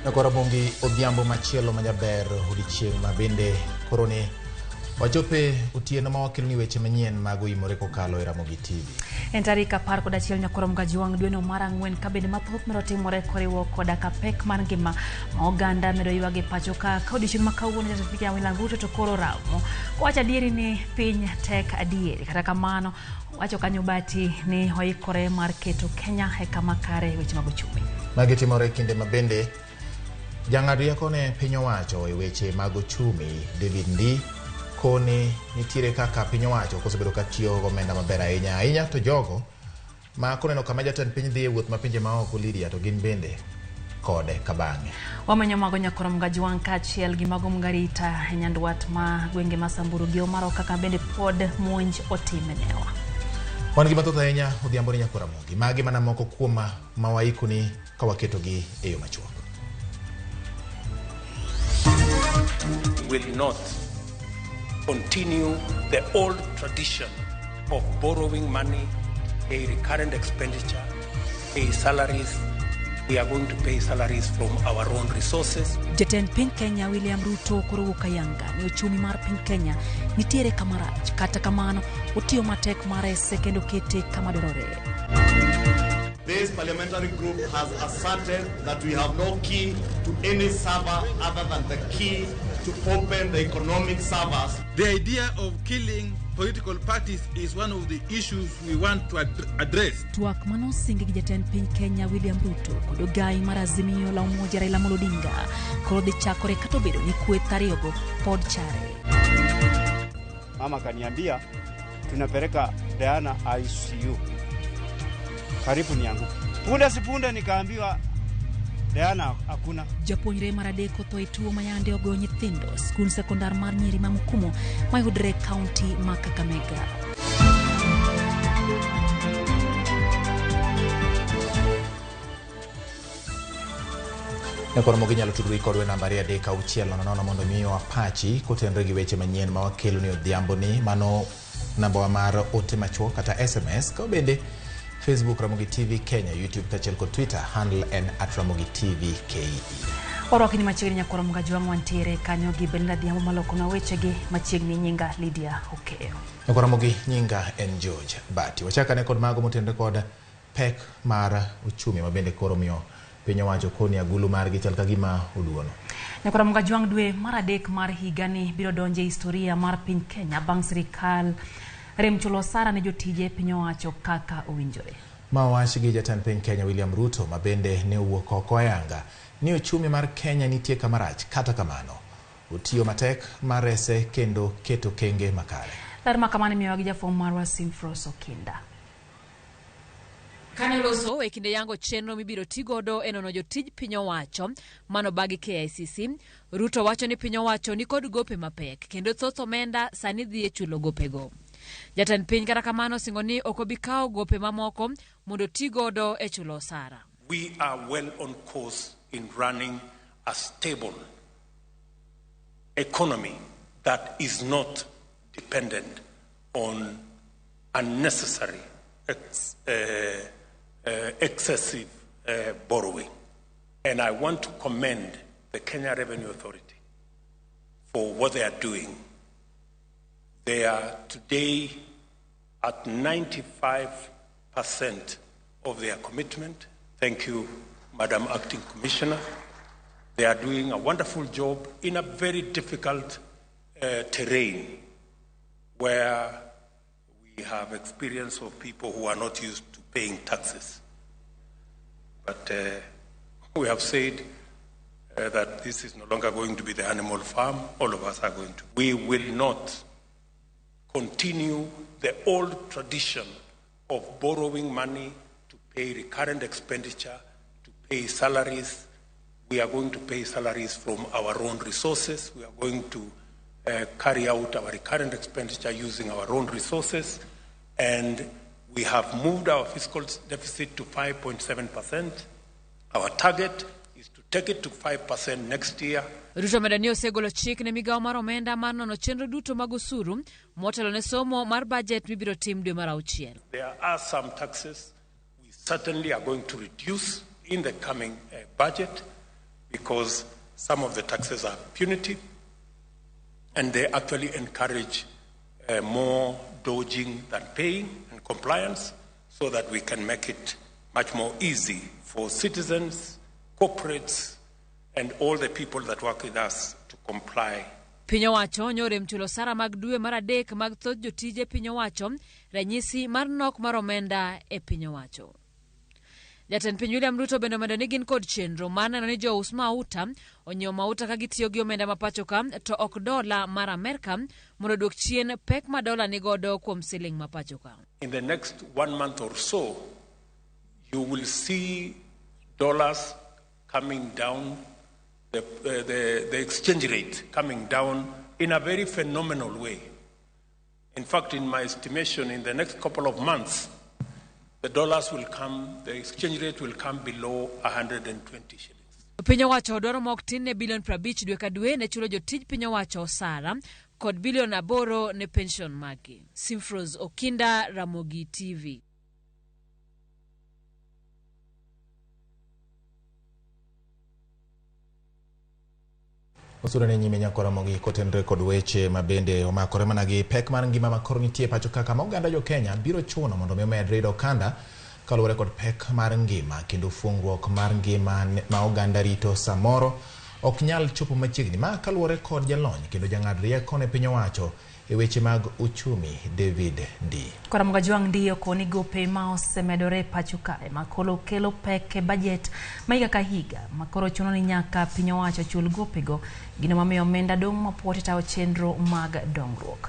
Nyakwar Ramogi odhiambo machielo majaber odiechieng' ma bende koro ni wachope otieno ma wakeloni weche manyien mag oimore kokalo e Ramogi TV. En tarik 11 nyakwar Mgajwang' dweno mar ang'wen ka bende mathoth medo timore koriwo koda ka pek mar ngima ma oganda medo ywag e pacho ka ka odiechieng' ma kawuono jatend piny Kenya William Ruto to koro ramo kowacho adieri ni piny tek adieri kata kamano owacho kanyo bati ni oikore mar keto Kenya e kama kare e weche mag ochumi. Magi timore e kinde ma bende jang'ad rieko ne piny owacho e weche mag ochumi David Ndii koni nitiere kaka piny owacho kosebedo ka tiyo gomenda maber ahinya ahinya to jogo ma koneno kama jatend piny dhi e wuoth ma pinje maoko Lydia to gin bende kode ka bang'e. Wamenyo mago nyakoro Mgajwang' kaachiel gi mago Mgarita e nyandwat ma gwenge ma Samburu gi Omaro kaka bende pod monj otimnewa. Wan gi mathoth ahinya odhiambo ni nyakwar Ramogi. Magi mana moko kuom ma waikoni ka waketogi e yo machuok. Will not continue the old tradition of borrowing money, pay recurrent expenditure, pay salaries. We are going to pay salaries from our own resources. Jatend piny Kenya William Ruto koro wuok ayanga ni ochumi mar piny Kenya nitiere kama rach, kata kamano otiyo matek mar rese kendo kete kama dwarore. This parliamentary group has asserted that we have no key to any server other than the key to open the economic servers. The idea of killing political parties is one of the issues we want to address. Twak manosingi gi jatend piny Kenya William Ruto kod ogai mar Azimio la Umoja Raila Amolo Odinga koro dhi chakore kata obedo ni kweth ariyogo pod chare. Mama kaniambia tunapeleka Diana ICU, karibu nianguke. Punde si punde nikaambiwa Diana hakuna. Japuonjre mar adek otho e tuo mayande ogoyo nyithindo skund sekondar mar nyiri ma Mukumo mayudre e kaunti ma Kakamega. Nyakwar Ramogi inyalo tudri kodwa e namba 23600 mondo miwa pachi kotenore gi weche manyien ma wakelo ni odhiambo ni mano nambawa mar ote machuok kata SMS ka bende Facebook Ramogi TV Kenya, YouTube kaachiel kod Twitter handle en at Ramogi TV KE. Warwaki ni machiegni nyakwar Mgajwang' wantiere kanyo gi Belinda Adhiambo malokonwa wechegi machiegni nyinga Lydia Okeyo. Nyakwar Ramogi nyinga en George Bati. Wachakane kod mago motenore kod pek mar uchumi ma bende koro miyo piny owacho koni agulu margi chal ka gima oduono. Nyakwar Mgajwang' dwe mar adek mar higani biro donjo e historia mar piny Kenya bang' sirikal rem chulo osara ne jotije piny owacho kaka owinjore. Ma owach gi jatend piny Kenya William Ruto ma bende ne owuok oko ayanga ni ochumi mar Kenya nitie kama rach kata kamano otiyo matek mar rese kendo keto kenge makare. Ler ma kamano imiyowa gi jafwambo marwa Simfros Okinda. Kane oloso e kinde yango chenro mibiro tigodo e nono jotij piny owacho mano bagi KICC, Ruto wacho ni piny owacho ni kod gope mapek kendo thoth omenda sani dhi e chulo gopego. Jatend piny kata kamano osingo ni ok obi kawo gope mamoko mondo ti godo e chulo osara. We are well on course in running a stable economy that is not dependent on unnecessary excessive borrowing. And I want to commend the Kenya Revenue Authority for what they are doing. They are today at 95% of their commitment. Thank you, Madam Acting Commissioner. They are doing a wonderful job in a very difficult terrain where we have experience of people who are not used to paying taxes. But we have said that this is no longer going to be the animal farm. All of us are going to. We will not continue the old tradition of borrowing money to pay recurrent expenditure, to pay salaries. We are going to pay salaries from our own resources. We are going to carry out our recurrent expenditure using our own resources. And we have moved our fiscal deficit to 5.7%. Our target is to take it to 5% next year. Ruto omedo ni osegolo chik ne migawo mar omenda mar nono chenro duto mag osuru motelo ne somo mar bajet mibiro tim dwe mar auchiel. There are some taxes we certainly are going to reduce in the coming budget because some of the taxes are punitive and they actually encourage more dodging than paying and compliance, so that we can make it much more easy for citizens, corporates, and all the people that work with us to comply. Piny owacho nyorem chulo osara mag dwe mar adek mag thoth jotije piny owacho, ranyisi mar nok mar omenda e piny owacho. Jatend piny William Ruto bende omedo ni gin kod chenro mar neno ni jous mauta onyiewo mauta ka gitiyo gi omenda ma pacho ka to ok dola mar Amerka mondo oduok chien pek ma dola nigodo kuom siling ma pacho ka. In the next 1 month or so, you will see dollars coming down, the exchange rate coming down in a very phenomenal way. In fact, in my estimation, in the next couple of months, the dollars will come, the exchange rate will come below 120 shillings. Piny owacho dwaro mok tin ne bilion 50 dwe ka dwe ne chulo jotij piny owacho osara kod bilion 8 ne pension maggi. Simfros Okinda, Ramogi TV. Osudo ne nyime nyakora Ramogi kotenore kod weche mabende omakore mana gi pek mar ngima ma koro nitie pacho kaka ma oganda jo Kenya biro chuno mondo mi omed rido okanda kaluwore kod pek mar ngima kendo fungruok mar ngima ma oganda rito samoro ok nyal chopo machiegni. Ma kaluwore kod jalony kendo jang'ad rieko ne piny owacho e weche mag uchumi David Ndii. Koramoga Jwang' Ndii okoni gope ma osemedore e pacho kae ma koro kelo pek e bajet ma higa ka higa ma koro chuno ni nyaka piny owacho chul gopego, gino mamiyo omenda dong' mapuot e tayo chenro mag dongruok.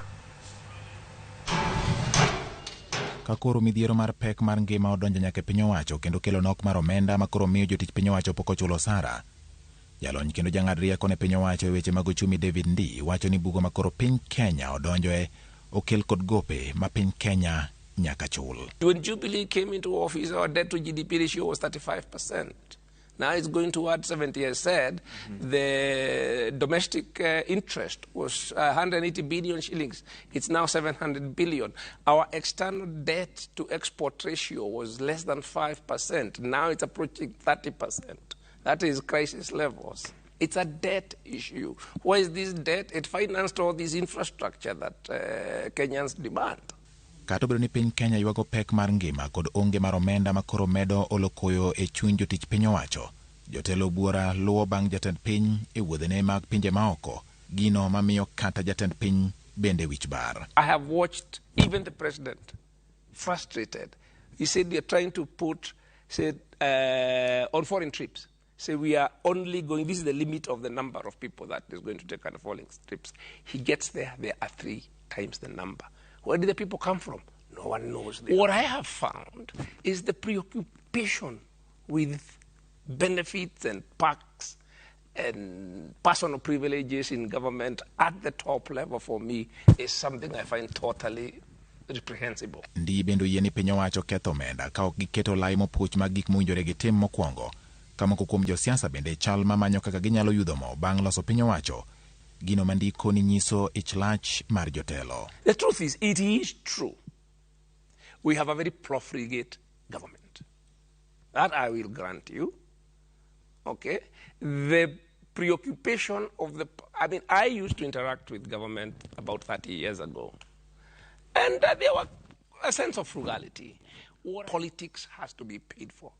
Ka koro midhiero mar pek mar ngima odonjo nyaka e piny owacho kendo kelo nok mar omenda ma koro miyo jotich piny owacho pok ochulo osara. Jalony kendo jang'ad rieko ne piny owacho e weche mag uchumi David Ndii wacho ni bugo ma koro piny Kenya odonjoe okel kod gope ma piny Kenya nyaka chul. When Jubilee came into office, our debt to GDP ratio was 35%. Now it's going toward 70. As said, the domestic interest was 180 billion shillings. It's now 700 billion. Our external debt to export ratio was less than 5%. Now it's approaching 30%. That is crisis levels. It's a debt issue. Why is this debt? It financed all this infrastructure that Kenyans demand. Kata obedo ni piny Kenya ywago pek mar ngima kod onge mar omenda ma koro medo olo koyo e chuny jotich piny owacho, jotelo buora luwo bang' jatend piny e wuodhene mag pinje maoko, gino mamiyo kata jatend piny bende wich bar. I have watched even the president frustrated. He said they're trying to put, said, on foreign trips. Say we are only going, this is the limit of the number of people that is going to take on foreign trips. He gets there, there are 3 times the number. Where did the people come from? No one knows. What I have found is the preoccupation with benefits and perks and personal privileges in government at the top level for me is something I find totally reprehensible. Ndii bende oyie ni piny owacho ketho omenda ka ok giketo lai mopuch mag gik mowinjore gitim mokwongo. Ka moko kuom josiasa bende chal mamanyo kaka ginyalo yudho mo bang' loso piny owacho, gino ma ndiko ni nyiso ich lach mar jotelo. The truth is, it is true. We have a very profligate government. That I will grant you. Okay? The preoccupation of the... I mean, I used to interact with government about 30 years ago. And there was a sense of frugality. What politics has to be paid for.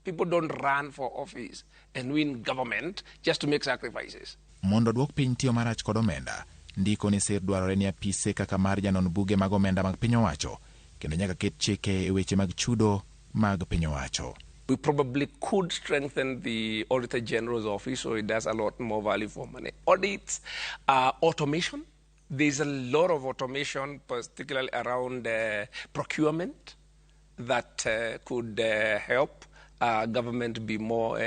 People don't run for office and win government just to make sacrifices. Mondo duok piny tiyo marach kod omenda, ndiko ni sir dwarore ni apise kaka mar janon buge mag omenda mag piny owacho, kendo nyaka ket chike e weche mag chudo mag piny owacho. We probably could strengthen the Auditor General's office so it does a lot more value for money. Audits, automation. There's a lot of automation, particularly around procurement, that could help government be more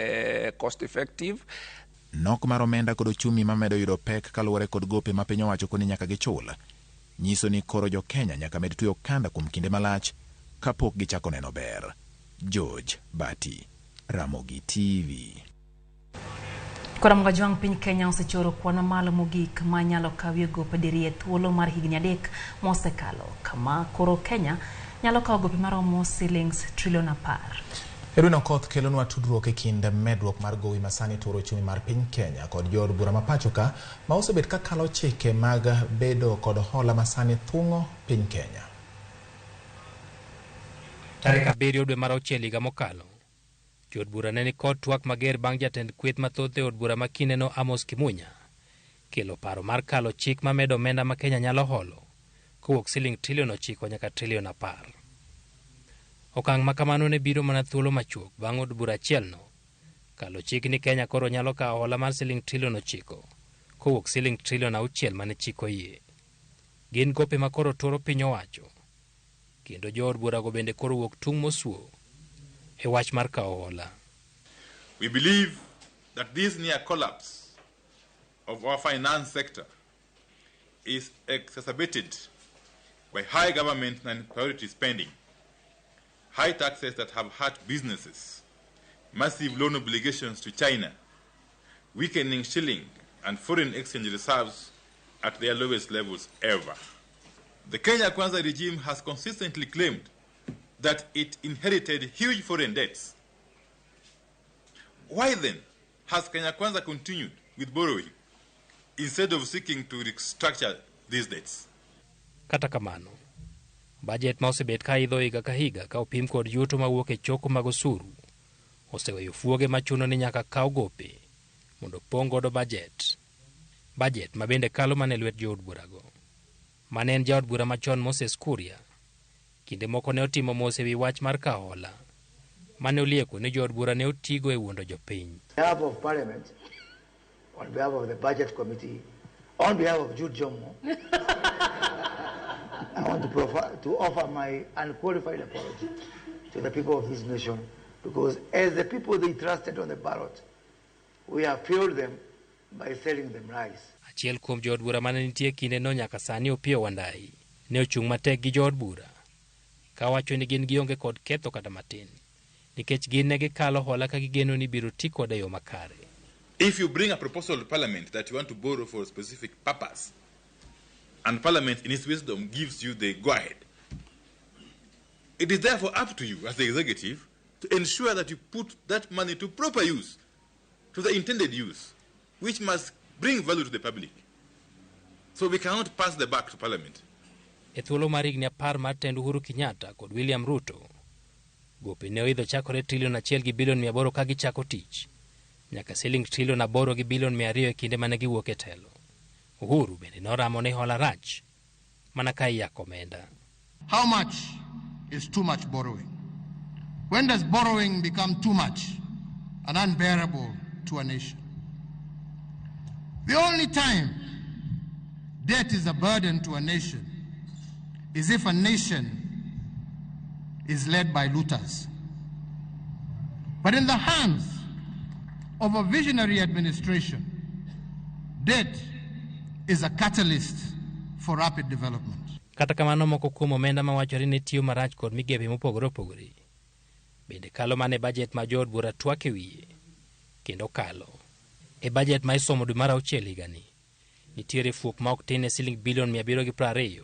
cost effective. Nok mar omenda kod ochumi mamedo yudo pek kaluwore kod gope ma piny owacho koni nyaka gichul, nyiso ni koro jo Kenya nyaka med tweyo okanda kuom kinde malach kapok gichako neno ber. George Bati, Ramogi TV. Koramoga Jwang' piny Kenya osechoro kwan mamalo mogik ma nyalo kawie gope diriyo e thuolo mar higni 3 mosekalo, kama koro Kenya nyalo kawo gope maromo shillings trilion 10. Edwin Okoth kelonwa tudruok e kind medruok mar gowi masani turo uchumi mar piny Kenya kod jood bura ma pacho ka ma osebet ka kalo chike mag bedo kod hola masani thung'o piny Kenya. Tarik 7 dwe mar auchiel higa mokalo, jood bura ne nikod twak mager bang' jatend kweth mathoth e od bura ma kindeno Amos Kimunya kelo paro mar kalo chik mamedo omenda ma Kenya nyalo holo kowuok siling trilion 9 nyaka trilion 10. Okang' ma kamano ne biro mana thuolo machuok bang' od bura achielno kalo chik ni Kenya koro nyalo kawo hola mar siling trilion 9 kowuok siling trilion 6 mane chik oyie. Gin gope ma koro turo piny owacho, kendo jood burago bende koro wuok tung' mosuo e wach mar kawo hola. We believe that this near collapse of our finance sector is exacerbated by high government and priority spending, high taxes that have hurt businesses, massive loan obligations to China, weakening shilling and foreign exchange reserves at their lowest levels ever. The Kenya Kwanza regime has consistently claimed that it inherited huge foreign debts. Why then has Kenya Kwanza continued with borrowing instead of seeking to restructure these debts? Kata kamano, bajet ma osebet ka idho higa ka higa ka opim kod yuto mawuok e choko mag osuru oseweyo fuoge machuno ni nyaka kaw gope mondo pong' godo bajet. Bajet ma bende kalo mana e lwet jood burago. Mane en jaod bura machon Moses Kuria, kinde moko ne otimo mos ewi wach mar kawo hola, mane olieko ni jood bura ne otigo e wuondo jopiny. On behalf of Parliament, on behalf of the Budget Committee, on behalf of Jude Jomo, I want to offer my unqualified apology to the people of this nation, because as the people they trusted on the ballot, we have failed them by selling them lies. Achiel kuom jood bura mane nitie kindeno nyaka sani Opiyo Wandayi ne ochung' matek gi jood bura kawacho ni gin gionge kod ketho kata matin nikech gin ne gikalo hola ka gigeno ni biro ti kode e yo makare. If you bring a proposal to Parliament that you want to borrow for a specific purpose, and Parliament in its wisdom gives you the go-ahead, it is therefore up to you as the executive to ensure that you put that money to proper use, to the intended use, which must bring value to the public. So we cannot pass the buck to Parliament. E thuolo mar higni 10 mar tend Uhuru Kenyatta kod William Ruto, gope ne oidho chakore trilion 1 gi bilion 800 ka gichako tich, nyaka siling trilion 8 gi bilion 200 e kinde mane giwuok e telo. Uhuru bende noramo ni hola rach mana ka iyako omenda. How much is too much borrowing? When does borrowing become too much and unbearable to a nation? The only time debt is a burden to a nation is if a nation is led by looters. But in the hands of a visionary administration, debt is a catalyst for rapid development. Kata kamano moko kuom omenda mawachore ni tiyo marach kod migepe mopogore opogore bende kalo mana e bajet ma jood bura twak e wiye kendo kalo. E bajet ma isomo dwe mar auchiel higani, nitiere fuok ma ok tin ne siling bilion 720,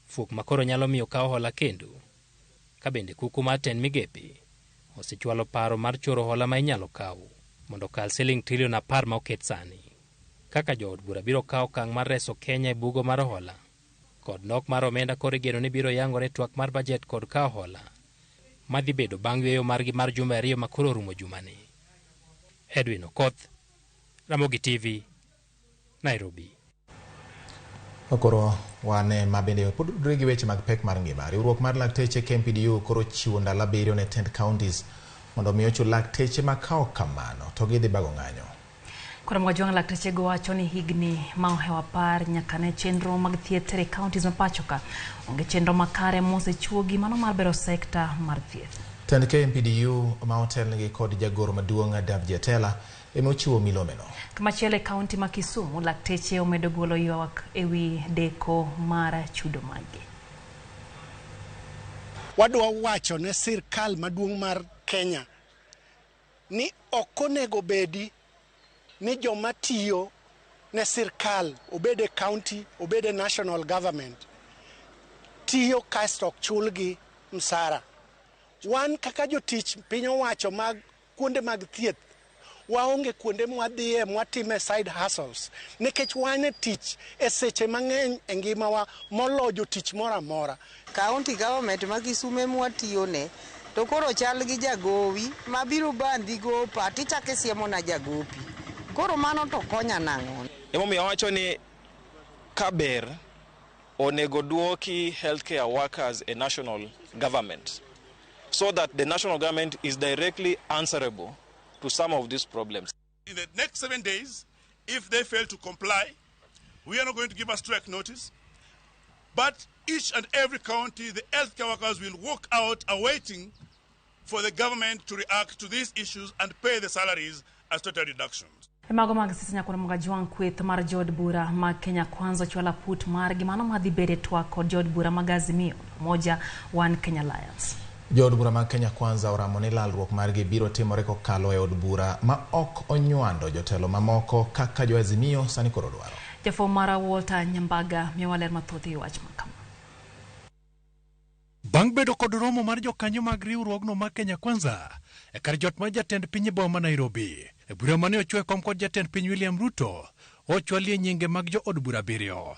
fuok ma koro nyalo miyo kaw hola kendo, ka bende kuku mar tend migepe osechwalo paro mar choro hola ma inyalo kaw mondo okal siling trilion 10 ma oket sani. Kaka jood bura biro kawo okang' mar reso Kenya e bugo mar hola kod nok mar omenda koro igeno ni biro yangore twak mar bajet kod kawo hola madhi bedo bang' yweyo margi mar jumbe 2 ma koro orumo jumani. Edwin Okoth, Ramogi TV, Nairobi. Koro wane ma bende pod tudore gi weche mag pek mar ngima. Riwruok mar lakteche KMPDU koro chiwo ndalo 7 ne tend counties mondo mi ochul lakteche ma kawo kamano to gidhi bago ng'anyo. Koro mwajwang' lakteche go wacho ni higni ma ohewo 10 nyaka ne chenro mag thieth e counties ma pacho ka onge chenro makare mosechuogi mano mar bero sekta mar thieth. Tend KMPDU ma otelnegi kod jagoro maduong' Davji Atela ema ochiwo milomeno. Kamachielo e kaunti ma Kisumu, lakteche omedo golo ywak ewi deko mar chudo maggi. Wadwa wacho ne sirkal maduong' mar Kenya ni ok onego bedi ni joma tiyo ne sirkal, obed e county, obed e national government, tiyo kasto ok chulgi msara. Wan kaka jotich piny owacho mag kuonde mag thieth, waonge kuonde mwadhiye mwatime side hustles nikech wan e tich e seche mang'eny e ngimawa moloyo jotich moro amora. County government ma Kisumu mwatiyone to koro chal gi jagowi mabiro bandhi gopa tichako isiemona jagopi. Koro mano to konya nang'o? Emomiyo awacho ni kaber onego duoki healthcare workers e national government so that the national government is directly answerable to some of these problems. In the next 7 days, if they fail to comply, we are not going to give a strike notice, but each and every county, the healthcare workers will walk out awaiting for the government to react to these issues and pay the salaries as total reductions. Mago mag siasa nyakoro Mgajuang kweth mar jood bura mag Kenya Kwanza chwala put margi mano madhi bede twak kod jood bura mag Azimio Umoja One Kenya Alliance. Jood bura mag Kenya Kwanza oramo ni lalruok margi biro timore kokalo e od bura ma ok onywando jotelo mamoko kaka jo Azimio sani koro dwaro. Jafwambo mara Walter Nyambaga miyowa ler mathoth e wach makama. Bang' bedo kod romo mar jokanyo mag riwruogno mar Kenya Kwanza e kar jot mar jatend piny e boma ma Nairobi, e bura mane ochwe kom kod jatend piny William Ruto, ochwalie nyinge mag jood bura abiriyo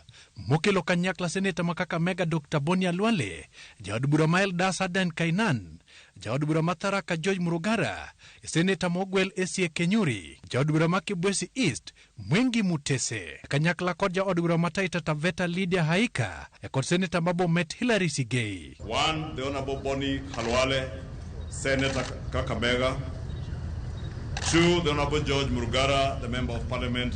mokelo kanyakla seneta ma Kakamega Dr. Boni Khalwale, jaod bura ma Eldas Adan Kainan, jaod bura ma Tharaka George Murugara, seneta mogwel Esie Kenyuri, jaod bura ma Kibwezi East Mwengi Mutese, kanyakla kod jaod bura ma Taita Taveta Lydia Haika, kod seneta ma Bomet Hillary Sigei. 1, the Honorable Boni Khalwale, Senator Kakamega. 2, the Honorable George Murugara, the Member of Parliament,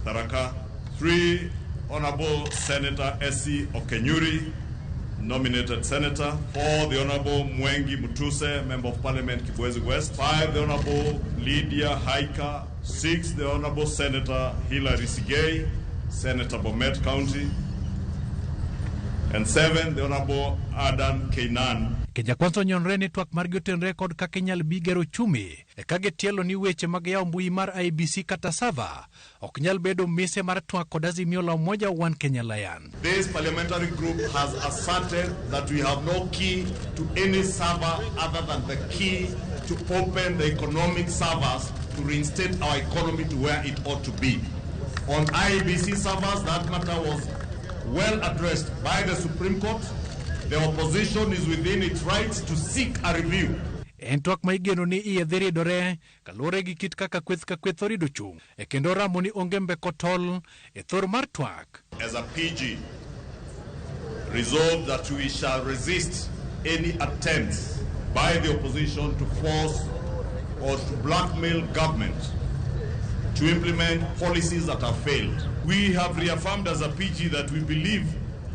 Tharaka. 3, Honorable Senator Essie Okenyuri, nominated senator. 4, the Honorable Mwengi Mutuse, Member of Parliament, Kibwezi West. 5, the Honorable Lydia Haika. 6, the Honorable Senator Hillary Sigei, Senator Bomet County. And 7, the Honorable Adan Keinan. Kenya Kwanza onyonre ni twak margi otenre kod kaka inyal bi gero uchumi e ka gitielo ni weche mag yawo mbui mar IEBC kata sava ok nyal bedo mise mar twak kod Azimio la Umoja One Kenya Alliance. This parliamentary group has asserted that we have no key to any server other than the key to open the economic servers to reinstate our economy to where it ought to be. On IEBC servers, that matter was well addressed by the Supreme Court. The opposition is within its rights to seek a review. En twak ma igeno ni iye dhi ridore kaluwore gi kit kaka kweth ka kweth orido chung' e kendo ramo ni onge mbeko tol e thor mar twak. As a PG, resolved that we shall resist any attempts by the opposition to force or to blackmail government to implement policies that have failed. We have reaffirmed as a PG that we believe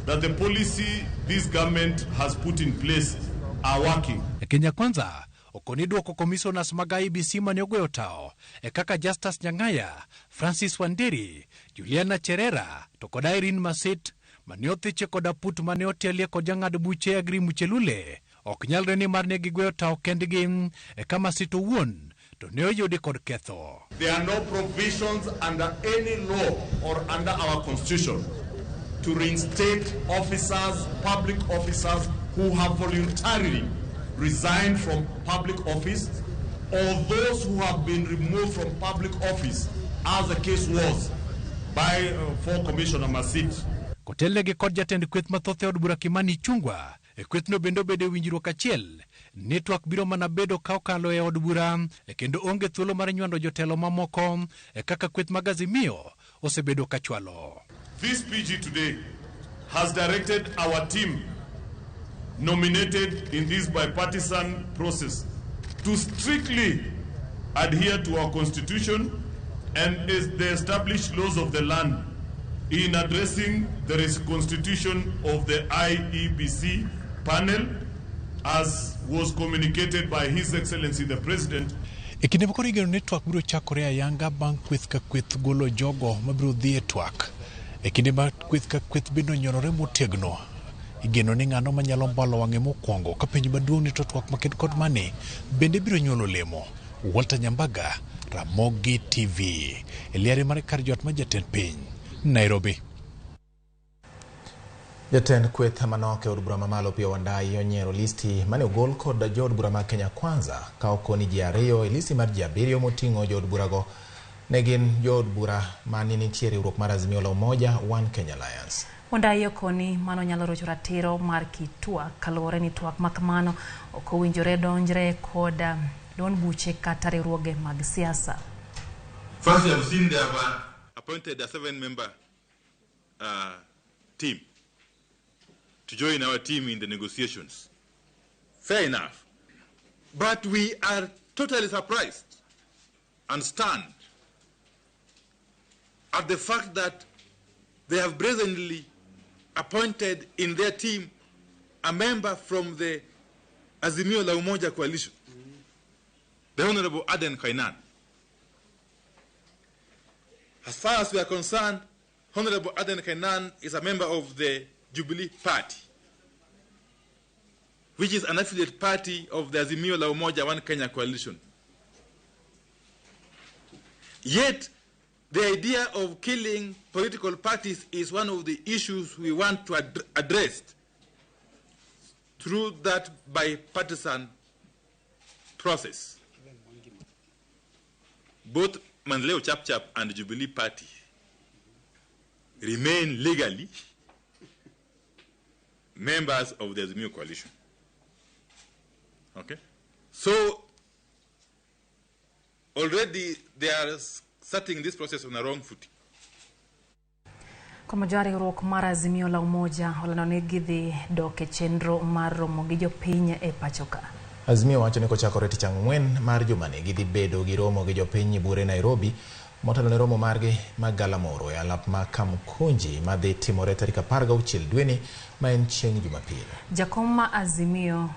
that the policy this government has put in place are working. E Kenya Kwanza okoni duoko commissioners mag IEBC mane ogweyo tao e kaka Justus Nyang'aya, Francis Wanderi, Juliana Cherera to kod Irene Masit mane othiche kod aput mane otielie kod jang'ad buche Agri Muchelule ok nyalre ni mar ne gigweyo tao kendgi e ka Masit owuon to ne oyudi kod ketho. There are no provisions under any law or under our constitution to reinstate officers, public officers who have voluntarily resigned from public office or those who have been removed from public office, as the case was by for Commissioner Masit. Kotelnegi kod jatend kweth mathoth e od bura Kimani Ichung'wah, e kwethno bende obedo e winjruok achiel ni twak biro mana bedo ka okalo e od bura e kendo onge thuolo mar nywando jotelo mamoko e kaka kweth mag Azimio osebedo ka chwalo. This PG today has directed our team nominated in this bipartisan process to strictly adhere to our constitution and is the established laws of the land in addressing the reconstitution of the IEBC panel as was communicated by His Excellency the President. E kinde mokoro igeno ni twak biro chakore ayanga bang' kweth ka kweth golo jogo mabiro dhi e twak. E kinde ma kweth ka kweth bende onyorore motegno, igeno ni ng'ano manyalo mbalo wang'e mokwongo ka penjo maduong' ni to twak maked kod mane bende biro nyuolo lemo. Walter Nyambaga, Ramogi TV, e liare mar kar jot mar jatend piny, Nairobi. Jatend kweth manok e od bura mamalo Opiyo Wandayi onyiero listi mane ogol kod jood bura mag Kenya Kwanza ka okoni ji 2 e listi mar ji 7 moting'o jood burago ne gin jood bura mane nitie riwruok mar Azimio la Umoja One Kenya Alliance. Wandayi okoni mano nyalo rocho ratiro mar kitwak kaluwore ni twak ma kamano ok owinjore donjre kod duond buche kata riwruoge mag siasa. First, we have seen they have appointed a 7-member team to join our team in the negotiations. Fair enough. But we are totally surprised and stunned at the fact that they have brazenly appointed in their team a member from the Azimio la Umoja coalition, the Honorable Aden Kainan. As far as we are concerned, Honorable Aden Kainan is a member of the Jubilee Party, which is an affiliate party of the Azimio la Umoja One Kenya coalition. Yet, the idea of killing political parties is one of the issues we want to address through that bipartisan process. Both Maendeleo Chapchap and Jubilee Party remain legally members of the Azimio coalition. Okay? So, already they are starting this process on the wrong footing. Kama riwruok mar Azimio la Umoja olando ni gidhi dok e chenro mar romo gi jopiny e pacho ka. Azimio wacho ni kochakore tich ang'wen mar jumani gidhi bedo gi romo gi jopiny buore Nairobi motelo ne romo margi mag galamoro e alap ma Kamkunji madhi timore tarik 16 dweni ma en chieng' Jumapil. Jakom ma Azimio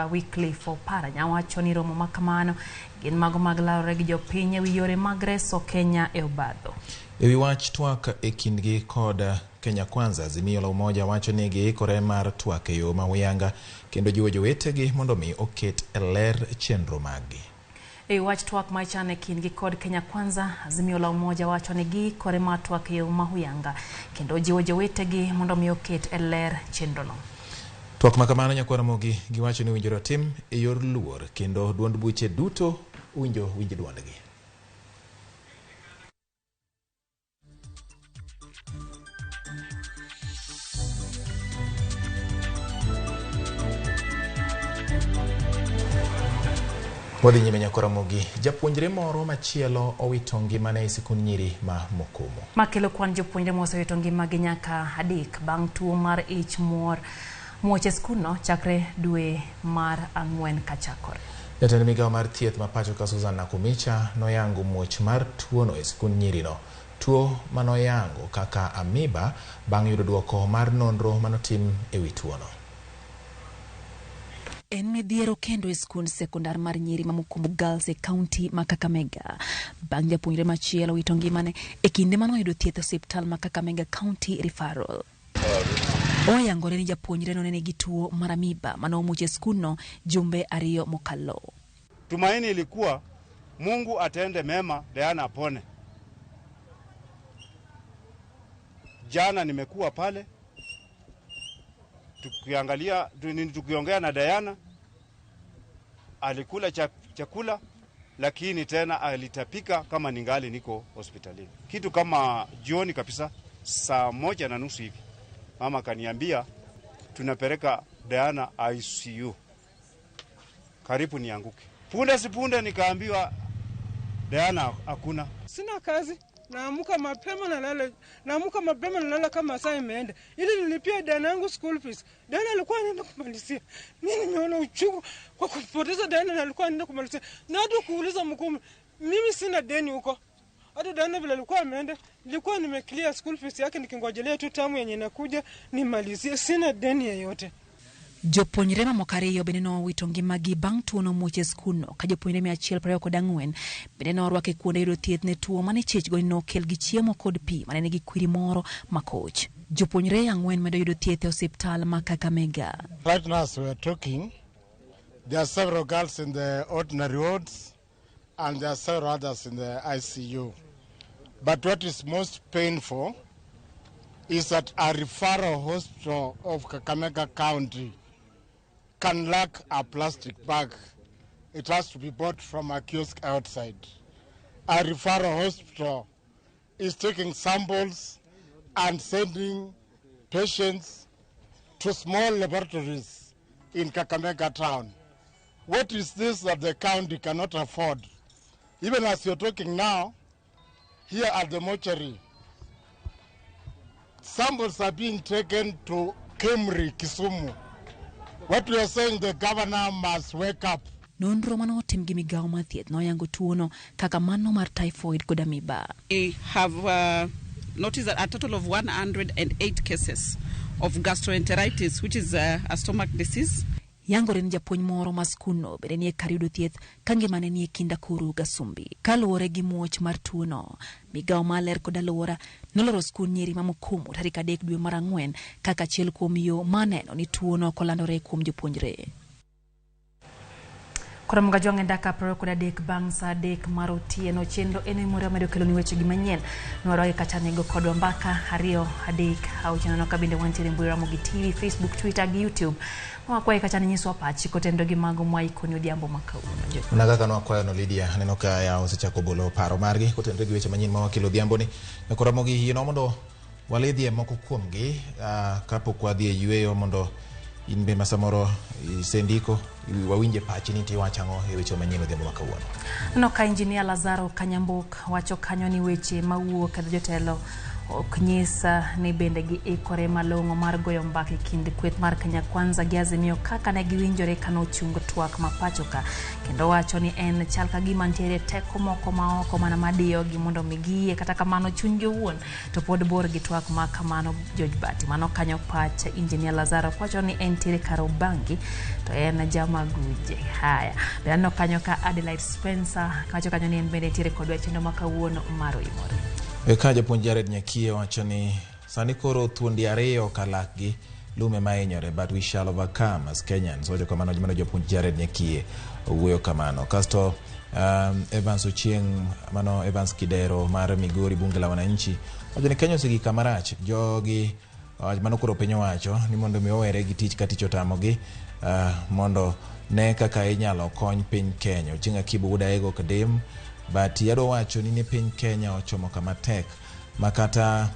Wycliffe Oparanya wacho ni romo makamano gin mago mag larore gi jopiny ewi yore mag reso Kenya e obadho. Ewi wach twak e kindgi kod Kenya Kwanza, Azimio la Umoja wacho ni giikore mar twak e yo ma huyanga kendo jiwo jowetegi mondo mi oket e ler chenro maggi. E wach twak ma ichano e kindgi kod Kenya Kwanza, Azimio la Umoja wacho ni giikore mar twak e yo ma huyanga kendo jiwo jowetegi mondo mi oket e ler chenrono. Twak ma kamano nyakwar Ramogi giwacho ni owinjore otim e yor luor kendo duond buche duto owinjo winj duondgi. Wadhi nyime nyakwar Ramogi, japuonjre moro machielo owito ngimane e sikund nyiri ma Mukumu. Makelo kwan jopuonjre mosewito ngimagi nyaka 3 bang' tuo mar ich muoch e skundno chakre dwe mar 4 kachakore. Jatend migawo mar thieth ma pacho ka Susan Nakumicha noyango muoch mar tuono e sikund nyirino. Tuo manoyango kaka amoeba bang' yudo duoko mar nonro manotim ewi tuono. En midhiero kendo e skund sekondar mar nyiri ma Mukumu Girls e kaunti ma Kakamega bang' japuonjre machielo wito ngimane e kinde manoyudo thieth e osiptal ma Kakamega County Referral. Oyangore ni japuonjre no ne nigi tuo mar amoeba manomuoch e skundno jumbe 2 mokalo. Tumaini ilikuwa Mungu atende mema, Diana apone. Jana nimekuwa pale tukiangalia, tukiongea na Diana, alikula chakula lakini tena alitapika kama ningali niko hospitalini. Kitu kama jioni kabisa saa 1:30 hivi. Mama kaniambia tunapeleka Diana ICU. Karibu nianguke. Punde si punde nikaambiwa Diana hakuna. Sina kazi. Naamka mapema nalala. Naamka mapema nalala kama saa imeenda. Ili nilipie Diana yangu school fees. Diana alikuwa anaenda kumalizia. Mimi nimeona uchungu kwa kupoteza Diana na alikuwa anaenda kumalizia. Na hata kuuliza Mkumi, mimi sina deni huko. Hata Diana vile alikuwa ameenda, nilikuwa nimeclear school fees yake nikingojelea tu tamu yenye inakuja nimalizie, sina deni yoyote. Jopuonjre mamoko 2 bende nowito ngimagi bang' tuono muoch e skundno ka jopuonjre 124 bende norwak e kuonde yudo thieth ne tuo mane ichich go ni nokel gi chiemo kod pi mane nigi kwiri moro makoch. Jopuonjre 4 medo yudo thieth e osiptal ma Kakamega. Right now as we are talking, there are several girls in the ordinary wards and there are several others in the ICU. But what is most painful is that a referral hospital of Kakamega County can lack a plastic bag. It has to be bought from a kiosk outside. A referral hospital is taking samples and sending patients to small laboratories in Kakamega town. What is this that the county cannot afford? Even as you're talking now, here at the mortuary, samples are being taken to Kemri, Kisumu. What we are saying, the governor must wake up. Nonro manotim gi migawo mar thieth noyango tuono kaka mano mar typhoid kod amoeba. We have noticed that a total of 108 cases of gastroenteritis, which is a stomach disease. Yangore ni japuonj moro ma skundno bende nie kar yudo thieth ka ngimane nie kind akuru gasumbi. Kaluwore gi muoch mar tuono, migawo mar ler kod alwora noloro skund nyiri ma Mukumu tarik 3 dwe mar 4 kaka achiel kuom yo maneno ni tuono ok olandore kuom jopuonjre. Koro mga ndaka 23 bang' saa 3 mar otieno chenro en moro medo kelo ni weche gi manyien nwarwake kata nego kodwa mbaka 2 3 6 no kabinde wantiere mbui Ramogi TV, Facebook, Twitter gi YouTube. Wakwaye kata nyiswa pachi kotendo gi mago mwaikoni odhiambo ma kawuono. Mana kaka nwakwayo no Lydia, aneno ka ya osechako golo paro margi kotendo gi weche manyien ma wakelo odhiambo ni. Nyako Ramogi yienwa mondo walidhie moko kuomgi kapok wadhi e yweyo mondo in be ma samoro isendiko wawinje pachi ni tiwacho ang'o e weche manyien odhiambo ma kawuono. Aneno ka Injinia Lazaro Kanyambok wacho kanyo ni weche mawuok e jotelo ok nyis ni bende giikore malong'o mar goyo mbaka e kind kweth mar Kenya Kwanza gi Azimio kaka ne giwinjore kanochung twak ma pacho ka, kendo wacho ni en chal ka gima nitiere teko moko ma oko mana madiyogi mondo mi giyie, kata kamano chunygi owuon to pod bor gi twak ma kamano. George Bati mano kanyo pach Injinia Lazaro wacho ni entiere kar Ubangi to en jamaguje. Haya, be aneno kanyo ka Adelaide Spencer wacho kanyo ni en bende entiere kodwa e chenro ma kawuono mar Oimore. Ka japuonj Jared Nyakie wacho ni sani koro thuondi ariyo kalakgi lume mahinyore, but we shall overcome as Kenyans. Wacho kamano mano japuonj Jared Nyakie owuoyo kamano. Kasto Evans Ochieng, mano Evans Kidero mar Migori bunge la wananchi wacho ni Kenya osegik kama rach, jogi mano koro piny owacho ni mondo mi owere gi tich ka tich otamogi mondo ne kaka inyalo kony piny Kenya. Ochieng Akibu wuod Aego Kadem but yadwa wacho ni piny Kenya ochomo kama tek ma kata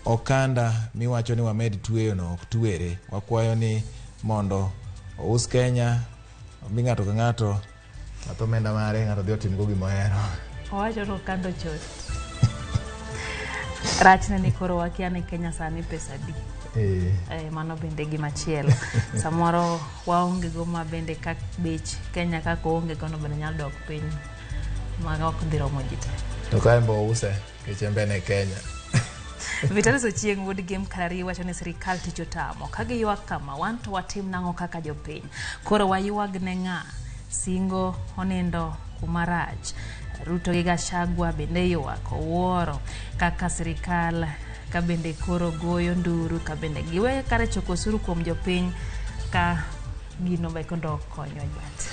okanda miwacho ni wamed tweyo no ok twere. Wakwayo ni mondo ous Kenya mi ng'ato ka ng'ato ng'ato omenda mare ng'ato dhi otimgo gima ohero. Owacho ni okanda ochot. Rachne ni koro wakia ni Kenya sani pesa adi. Mano bende gimachielo. Samoro waonge go ma bende kak bech Kenya kaka oonge go no bende nyalo dok piny ma ok dhi romo ji te. To ka en be ouse nikech en be en e Kenya. Vitalis Ochieng wuod Gem Karari wacho ni sirikal tich otamo. Ka giywak kama, wan to watim nang'o kaka jopiny? Koro waywag ne ng'a? Singo onindo kuma rach. Ruto gi Gachagua bende ywak owuoro kaka sirikal ka bende koro goyo nduru ka bende giweyo kare choko osuru kuom jopiny ka gino be kondo konyo jwat.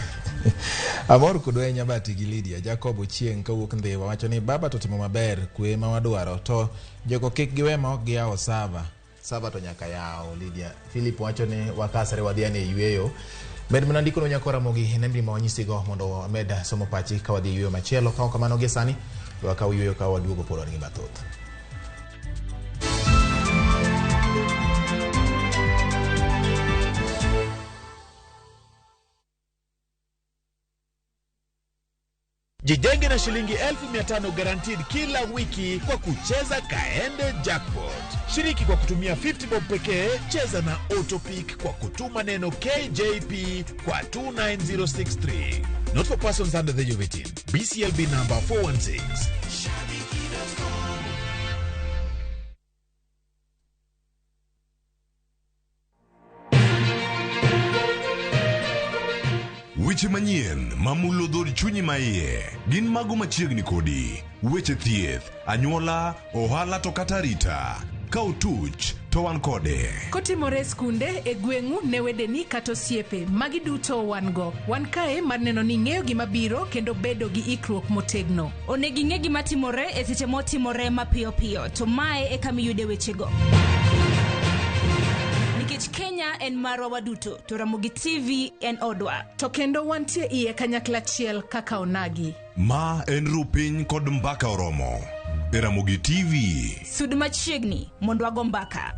Amor kodwa ahinya Bati gi Lydia. Jacob Ochieng kawuok Ndhiwa wacho ni baba to timo maber kwe ma wadwaro to jogo kik giwe ma ok giyawo sava. Sava to nyaka yaw Lydia. Philip wacho ni wakasre wadhi ane yweyo. Med mana ndiko no nyako Ramogi nembni ma wanyisigo mondo wamed somo pachi ka wadhi yweyo machielo. Ka ok kamano gie sani wakaw yweyo ka waduogo pod wan gi mathoth. Jijenge na shilingi 1500 guaranteed kila wiki kwa kucheza Kaende Jackpot. Shiriki kwa kutumia 50 bob pekee, cheza na Autopick kwa kutuma neno KJP kwa 29063. Not for persons under the age of 18. BCLB number 416. Weche manyien mamulo dhood chunyi maiye gin mago machiegni kodi. Weche thieth, anyuola, ohala to kata arita. Ka otuch to wan kode. Kotimore e skunde, e gweng'u, ne wedeni kata osiepe, magi duto wan go. Wan kae mar neno ni ing'eyo gima biro kendo bedo gi ikruok motegno. Onego ing'e gima timore e seche motimore mapiyo piyo, to mae e kama iyude wechego. Nikech Kenya en marwa waduto, to Ramogi TV en odwa. To kendo wantie iye kanyakla achiel kaka onagi. Ma en Rupiny kod Mbaka Oromo e Ramogi TV. Sud machiegni mondo wago mbaka.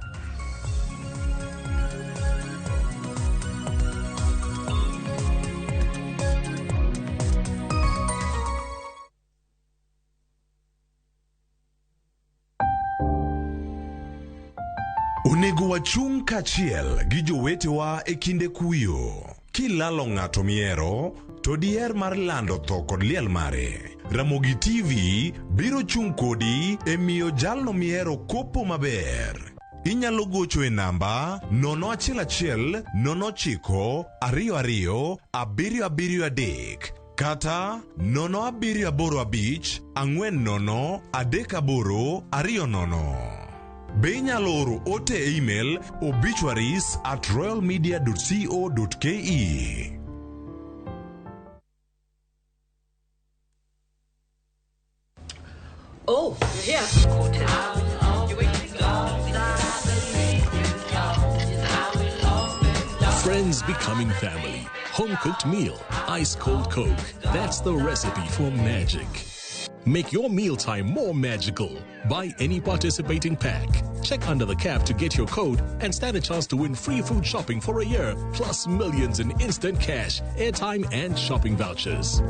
Onego wachung' kaachiel gi jowetewa e kinde kuyo. Kilalo ng'ato mihero, to diher mar lando tho kod liel mare. Ramogi TV biro chung' kodi e miyo jalno mihero kopo maber. Inyalo gocho e namba 011 09 22 773 kata 0785 40 38 20. Be inyalo oro ote e email obituaries@royalmedia.co.ke. Oh, you're here. Friends becoming family. Home cooked meal. Ice cold Coke. That's the recipe for magic. Make your mealtime more magical. Buy any participating pack. Check under the cap to get your code and stand a chance to win free food shopping for a year, plus millions in instant cash, airtime, and shopping vouchers.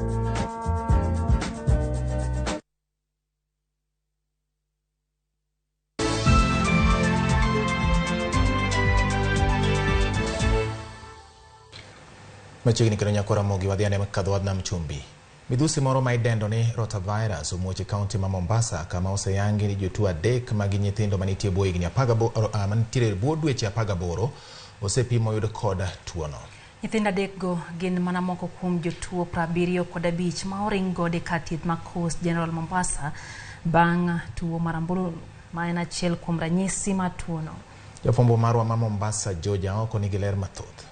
Machiegni kendo nyakora Ramogi wadhi ane kadho wadh nam chumbi. Midhusi moro ma idendo ni rotavirus omuoch e kaunti ma Mombasa kama oseyangi ni jotuo 3 magi nyithindo manitie bwo higni 18 mantiere bwo dweche 18 osepimo yud kod tuono. Nyithindo 3 go gin mana moko kuom jotuo 75 ma oring godo e kar thieth ma Coast General Mombasa bang' tuo mar ambululu ma en achiel kuom ranyisi mar tuono. Jafwambo marwa ma Mombasa George Aoko nigi ler mathoth.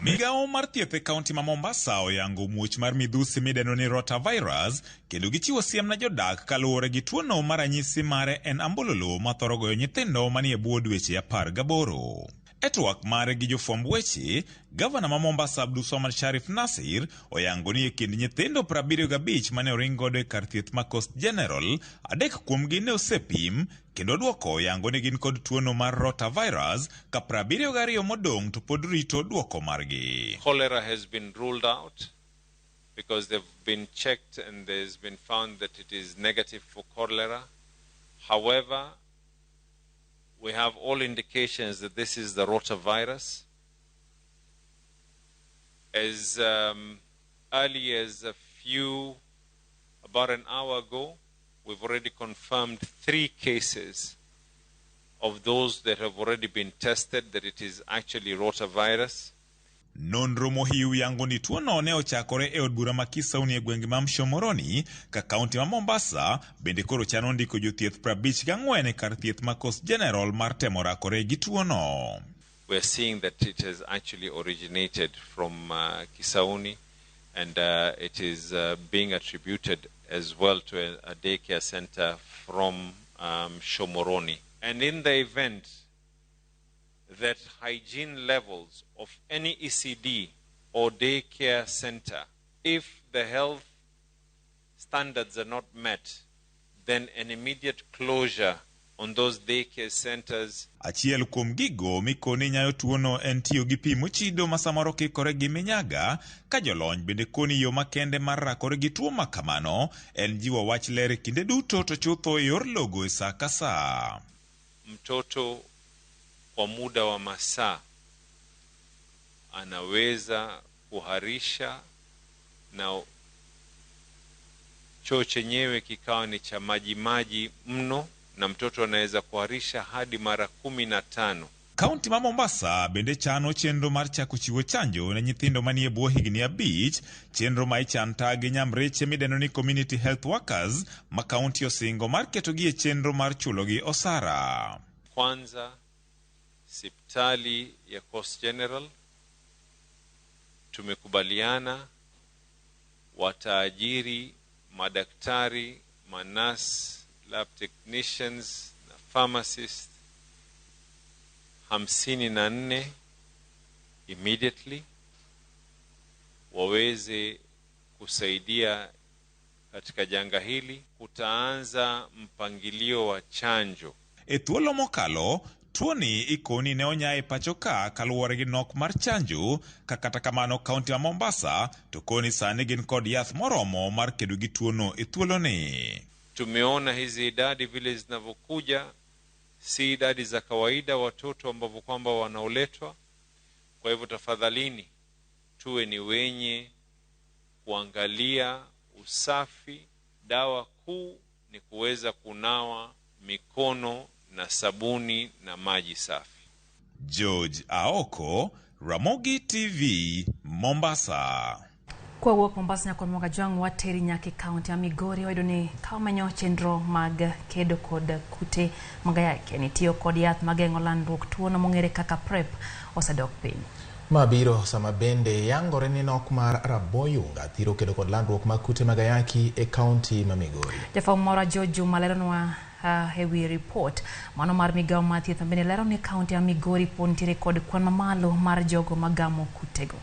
Migawo mar thieth e kaunti ma Mombasa oyango muoch mar midhusi midendo ni rotavirus kendo gichiwo siem ne jodak kaluwore gi tuono ma ranyisi mare en ambululu mathoro goyo nyithindo manie bwo dweche 18. E twak mare gi jofwamb weche, gavana ma Mombasa Abdulswamad Sharif Nasir oyango ni e kind nyithindo 75 mane oring godo e kar thieth ma Coast General, 3 kuomgi ne osepim kendo duoko oyango ni gin kod tuono mar rotavirus ka 72 modong' to pod rito duoko margi. Cholera has been ruled out because they've been checked and there's been found that it is negative for cholera. However, we have all indications that this is the rotavirus. As early as about an hour ago, we've already confirmed 3 cases of those that have already been tested that it is actually rotavirus. Nonro mohiu yango ni tuono ne ochakore e od bura ma Kisauni e gwenge ma Mshomoroni ka kaunti ma Mombasa bende koro chano ndiko jothieth 54 e kar thieth ma Coast General mar temo rakore gi tuono. We are seeing that it has actually originated from Kisauni and it is being attributed as well to a daycare center from Shomoroni. And in the event that hygiene levels of any ECD or daycare center, if the health standards are not met, then an immediate closure on those daycare centers. Achiel kuom gigo mikoni nyayo tuono en tiyo gi pi mochido ma samoro kikore gi minyaga, ka jolony bende koni yo makende mar rakore gi tuo ma kamano en jiwo wach ler kinde duto to chutho e yor logo e sa ka sa. Mtoto kwa muda wa masaa anaweza kuharisha na choo chenyewe kikawa ni cha maji maji mno, na mtoto anaweza kuharisha hadi mara 15. Kaunti ma Mombasa bende chano chenro mar chako chiwo chanjo ne nyithindo manie bwo higni 5, chenro ma ichanta gi nyamreche midendo ni community health workers ma kaunti osingo mar ketogi e chenro mar chulogi osara. Kwanza Sipitali ya Coast General tumekubaliana wataajiri madaktari, manurse, lab technicians na pharmacists 54 immediately waweze kusaidia katika janga hili. Kutaanza mpangilio wa chanjo. E thuolo mokalo, tuoni ikoni ne onya e pacho ka kaluwore gi nok mar chanjo, ka kata kamano kaunti ma Mombasa to koni sani gin kod yath moromo mar kedo gi tuono e thuoloni. Tumeona hizi idadi vile zinavyokuja, si idadi za kawaida watoto ambao kwamba wanaoletwa. Kwa hivyo tafadhalini tuwe ni wenye kuangalia usafi. Dawa kuu ni kuweza kunawa mikono na sabuni na maji safi. George Aoko, Ramogi TV, Mombasa. Kwa wuok Mombasa nyaka Moga Jwang' wateri nyaka e kaunti ma Migori wayudo ni ka wamenyo chenro mag kedo kod kute mag ayaki ni tiyo kod yath mageng'o landruok tuono mong'ere kaka PrEP osedok piny. Ma biro sama bende yangore ni nok mar raboyunga thiro kedo kod landruok mag kute mag ayaki e kaunti ma Migori. Jafwambo moro George Juma leronwa e wi ripot mano mar migawo mar thieth bende lero ni kaunti ma Migori pod nitiere kod kwan mamalo mar jogo magamo kutego.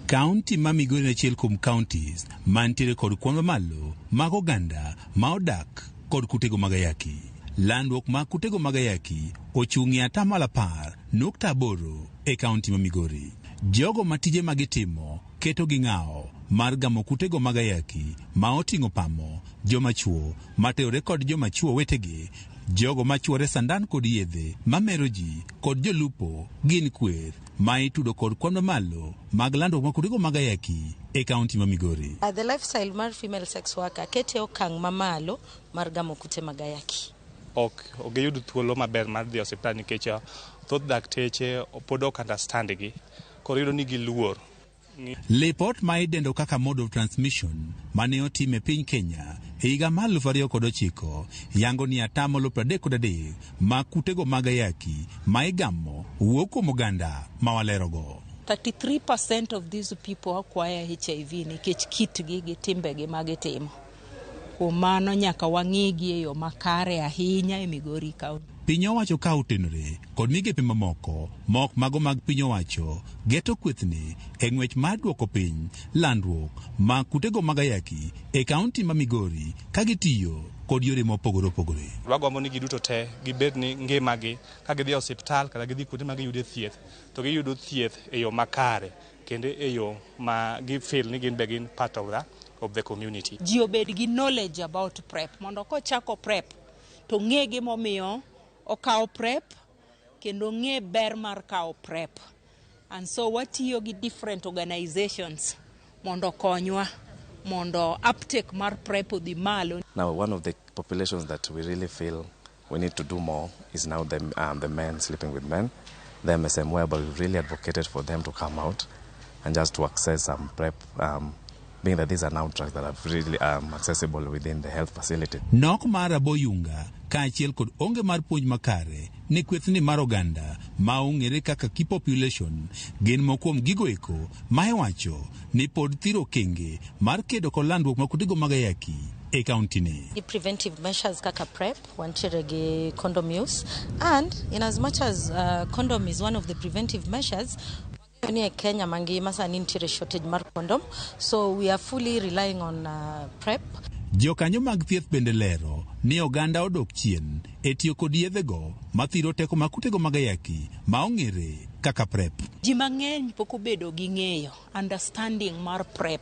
Kaunti ma Migori en achiel kuom counties mantiere kod kwan mamalo mag oganda ma odak kod kutego mag ayaki. Landruok mag kutego mag ayaki ochung' e 10.8% e kaunti ma Migori. Jogo ma tije ma gitimo keto gi ng'awo mar gamo kutego mag ayaki ma oting'o pamo, joma chuo materore kod joma chuo wetegi, jogo machuore sandan kod yedhe mamero ji kod jolupo gin kweth ma itudo kod kwan mamalo mag landruok mag kutego mag ayaki e kaunti ma Migori. The lifestyle mar female sex worker kete okang' mamalo mar gamo kute mag ayaki. Ok giyud thuolo maber mar dhi e osiptal nikech thoth dakteche pod ok understand gi, koro iyudo ni giluor. Lipot ma idendo kaka mode of transmission mane otim e piny Kenya e higa mar 2009 yango ni 33% mag kutego mag ayaki ma igamo wuok kuom oganda ma walerogo. 33% of these people acquire HIV nikech kitgi gi timbegi ma gitimo. Kuom mano nyaka wang'igi e yo makare ahinya e Migori County. Piny owacho ka otenore kod migepe mamoko ma ok mago mag piny owacho geto kwethni e ng'wech mar duoko piny landruok mag kutego mag ayaki e kaunti ma Migori ka gitiyo kod yore mopogore opogore. Wagombo ni giduto te gibed ni ngimagi ka gidhi e osiptal kata gidhi kuonde ma giyude thieth to giyudo thieth e yo makare kendo e yo ma gifeel ni gin be gin part of the community. Ji obed gi knowledge about PrEP mondo kochako PrEP to ng'e gimomiyo okawo PrEP kendo ng'e ber mar kawo PrEP. And so watiyo gi different organizations mondo okonywa mondo uptake mar PrEP odhi malo. Now, one of the populations that we really feel we need to do more is now the men sleeping with men, the MSM, whereby we really advocated for them to come out and just to access some PrEP, being that these are now drugs that are really accessible within the health facility. Nok mar raboyunga kaachiel kod onge mar puonj makare ne kwethni mar oganda ma ong'ere kaka key population gin moko kuom gigo eko ma iwacho ni pod thiro okenge mar kedo kod landruok mag kutego mag ayaki e kaunti ni. Gi preventive measures kaka PrEP, wantiere gi condom use, and in as much as condom is one of the preventive measures, ni e Kenya mangima sani nitiere shortage mar condom, so we are fully relying on PrEP. Jokanyo mag thieth bende lero ni oganda odok chien e tiyo kod yedhego mathiro teko mag kutego mag ayaki ma ong'ere kaka PrEP. Ji mang'eny pok obedo gi ng'eyo, understanding mar PrEP.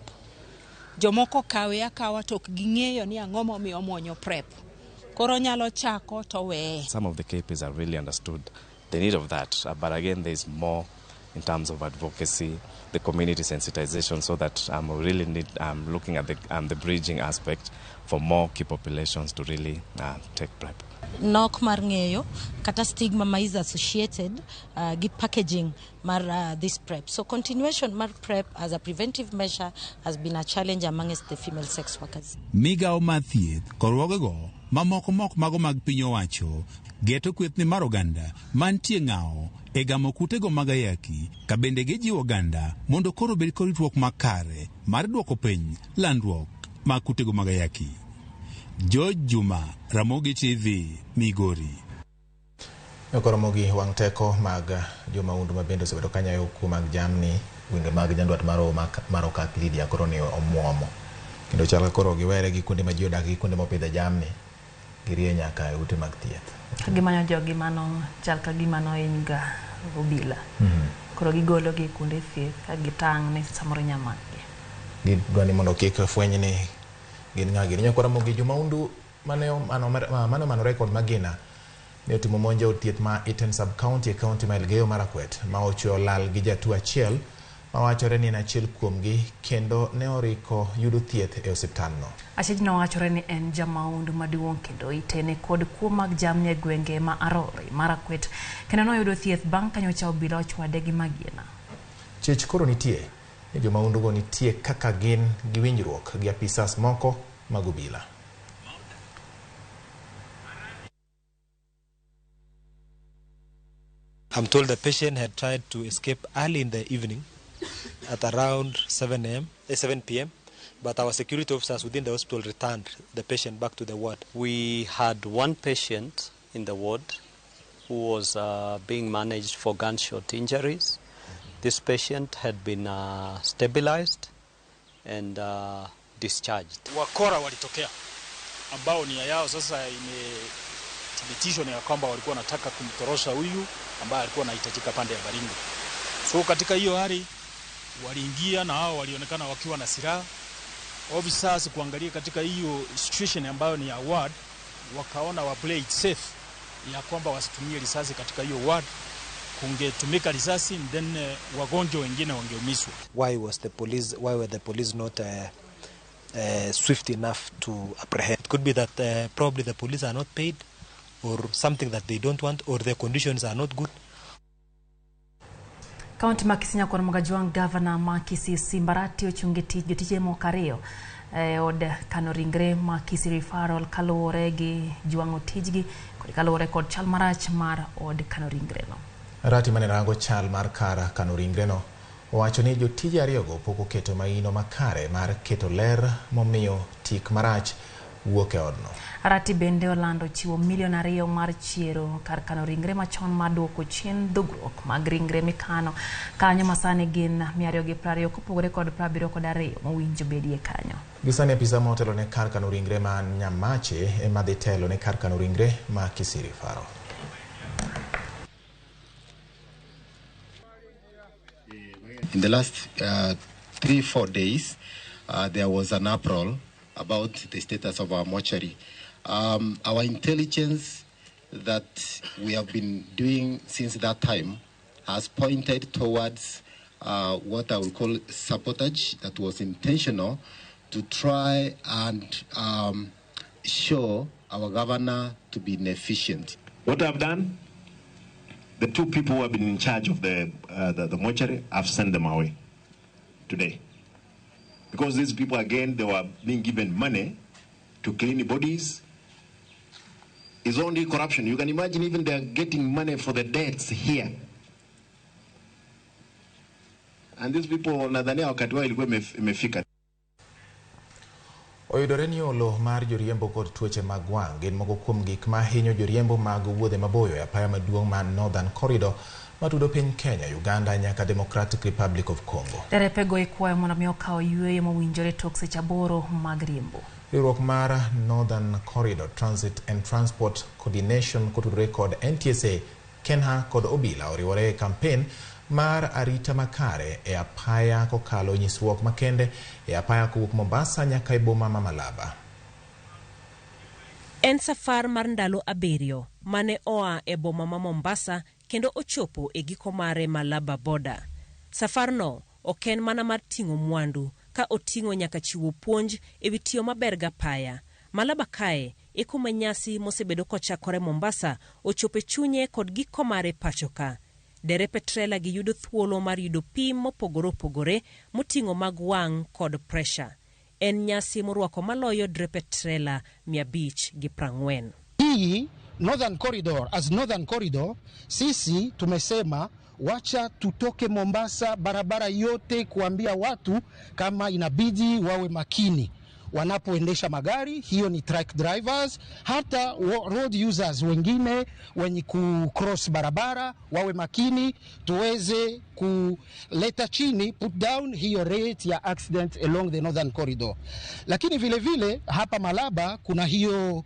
Jomoko kawe akawa to ok ging'eyo ni ang'o momiyo omuonyo PrEP. Koro nyalo chako to weye. Some of the KPs have really understood the need of that, but again there is more in terms of advocacy, the community sensitization, so that we really need looking at the bridging aspect for more key populations to really take PrEP. Nok mar ng'eyo kata stigma ma is associated gi packaging mar this PrEP. So continuation mar PrEP as a preventive measure has been a challenge amongst the female sex workers. Migawo mar thieth kod riwruogego mamoko mok mago mag piny owacho geto kwethni mar oganda mantie ng'awo e gamo kutego mag ayaki ka bende gijiwo oganda mondo koro obed kod ritruok makare mar duoko piny landruok mag kutego mag ayaki. George Juma, Ramogi TV, Migori. Koromogi wang' teko mag jomahundu ma bende osebedo kanyayo kuo mag jamni gwenge mag nyandwat mar Okak Lydia koro ni omuomo kendo chal ka koro giwere gi kuonde ma ji odak gi kuonde mopidhe jamni girie nyaka e ute mag thieth. Ka gimanyo jogi mano chal ka gima nohiny ga obila. Koro gigolo gi kuonde thieth ka gitang' ni samoro inya makgi. Gidwa ni mondo kik fweny ni gin ng'a gini. Nyakwa Ramogi, jomahundu mane omanore kod magina ne otimo monj e od thieth ma Iten Sub-County e kaunti ma Elgeyo Marakwet ma ochweyo lal gi jatuo achiel mawachore ni en achiel kuomgi kendo ne oriko yudo thieth e osiptandno. Achijno wachore ni en jamahundu maduong' kendo itene kod kuo mag jamni e gwenge ma Arori, Marakwet kendo noyudo thieth bang' ka nyocha obila ochwade gi magina. Chich koro nitie ni jomahundugo nitie kaka gin gi winjruok gi apisas moko mag obila. I'm told the patient had tried to escape early in the evening at around 7 p.m., but our security officers within the hospital returned the patient back to the ward. We had one patient in the ward who was being managed for gunshot injuries. This patient had been stabilized and discharged. Wakora walitokea ambao nia yao sasa imethibitishwa ni kwamba walikuwa wanataka kumtorosha huyu ambaye alikuwa anahitajika pande ya Baringo. So katika hiyo hali waliingia na hao walionekana wakiwa na silaha. Officers kuangalia katika hiyo situation ambayo ni ya ward, wakaona wa play it safe ya kwamba wasitumie risasi katika hiyo ward. Kungetumika risasi then wagonjwa wengine wangeumizwa. Why were the police not swift enough to apprehend? It could be that probably the police are not paid or something that they don't want, or their conditions are not good. Kaunti ma Kisii Nyakwar Mogajwang' Gavana ma Kisii Simbarati ochunge tich jotije moko ariyo e od kano ringre ma Kisii Referral kaluwore gi jwang'o tijgi kod kaluwore kod chal marach mar od kano ringreno. Arati mane rango chal mar kar kano ringreno owacho ni jotije ariyogo pok oketo maino makare mar keto ler momiyo tik marach wuok e odno. Arati bende olando chiwo milion 2 mar chiero kar kano ringre machon mar duoko chien dhugruok mag ringre mikano kanyo masani gin 220 kopogore kod 72 mowinjo bedie kanyo. Gisani apisa motelo ne kar kano ringre ma Nyamache ema dhi telo ne kar kano ringre ma Kisii Referral. In the last 3-4 days, there was an uproar about the status of our mortuary. Our intelligence that we have been doing since that time has pointed towards what I would call sabotage that was intentional to try and show our governor to be inefficient. What I've done, the two people who have been in charge of the mortuary, I've sent them away today. Because these people, again, they were being given money to clean the bodies. It's only corruption. You can imagine even they are getting money for the deaths here. And these people, nadhania wakati wao ilikuwa imefika. Oyudore ni olo mar joriembo kod tuoche mag wang' gin moko kuom gik ma hinyo joriembo mag wuodhe maboyo e apaya maduong' mar Northern Corridor matudo piny Kenya, Uganda nyaka Democratic Republic of Congo. Derepego ikwayo mondo mi okaw yueyo mowinjore tok seche 8 mag riembo. Riwruok mar Northern Corridor Transit and Transport Coordination kotudore kod NTSA, Kenha kod Obila oriwore e kampen mar arita makare e apaya kokalo nyisruok makende e apaya kowuok Mombasa nyaka e boma ma Malaba. En safar mar ndalo 7 mane oa e boma ma Mombasa kendo ochopo e giko mare Malaba border. Safarno ok en mana mar ting'o mwandu ka oting'o nyaka chiwo puonj e wi tiyo maber gapaya. Malaba kae e kuma nyasi mosebedo kochakore Mombasa ochopo e chunye kod giko mare pacho ka. Derepe trela gi yudo thuolo mar yudo pim mopogore opogore moting'o mag wang' kod presha. En nyasi morwako maloyo drepe trela 540. Hii Northern Corridor, as Northern Corridor, sisi tumesema wacha tutoke Mombasa barabara yote kuambia watu kama inabidi wawe makini wanapoendesha magari. Hiyo ni truck drivers, hata road users wengine wenye kucross barabara wawe makini, tuweze kuleta chini, put down hiyo rate ya accident along the Northern Corridor. Lakini vile vile hapa Malaba kuna hiyo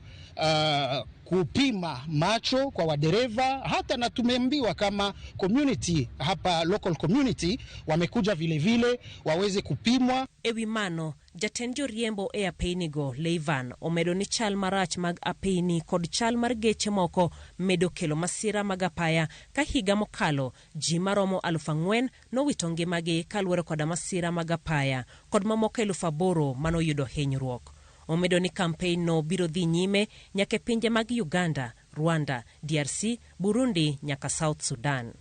kupima macho kwa wadereva, hata na tumeambiwa kama community hapa, local community wamekuja vile vile waweze kupimwa. Ewi mano, jatend joriembo e apeynigo Leivan omedo ni chal marach mag apeyni kod chal mar geche moko medo kelo masira mag apaya ka higa mokalo ji maromo 4,000 nowito ngimagi kaluwore koda masira mag apaya kod mamoko 8,000 manoyudo hinyruok. Omedo ni kampein no biro dhi nyime nyaka e pinje mag Uganda, Rwanda, DRC, Burundi nyaka South Sudan.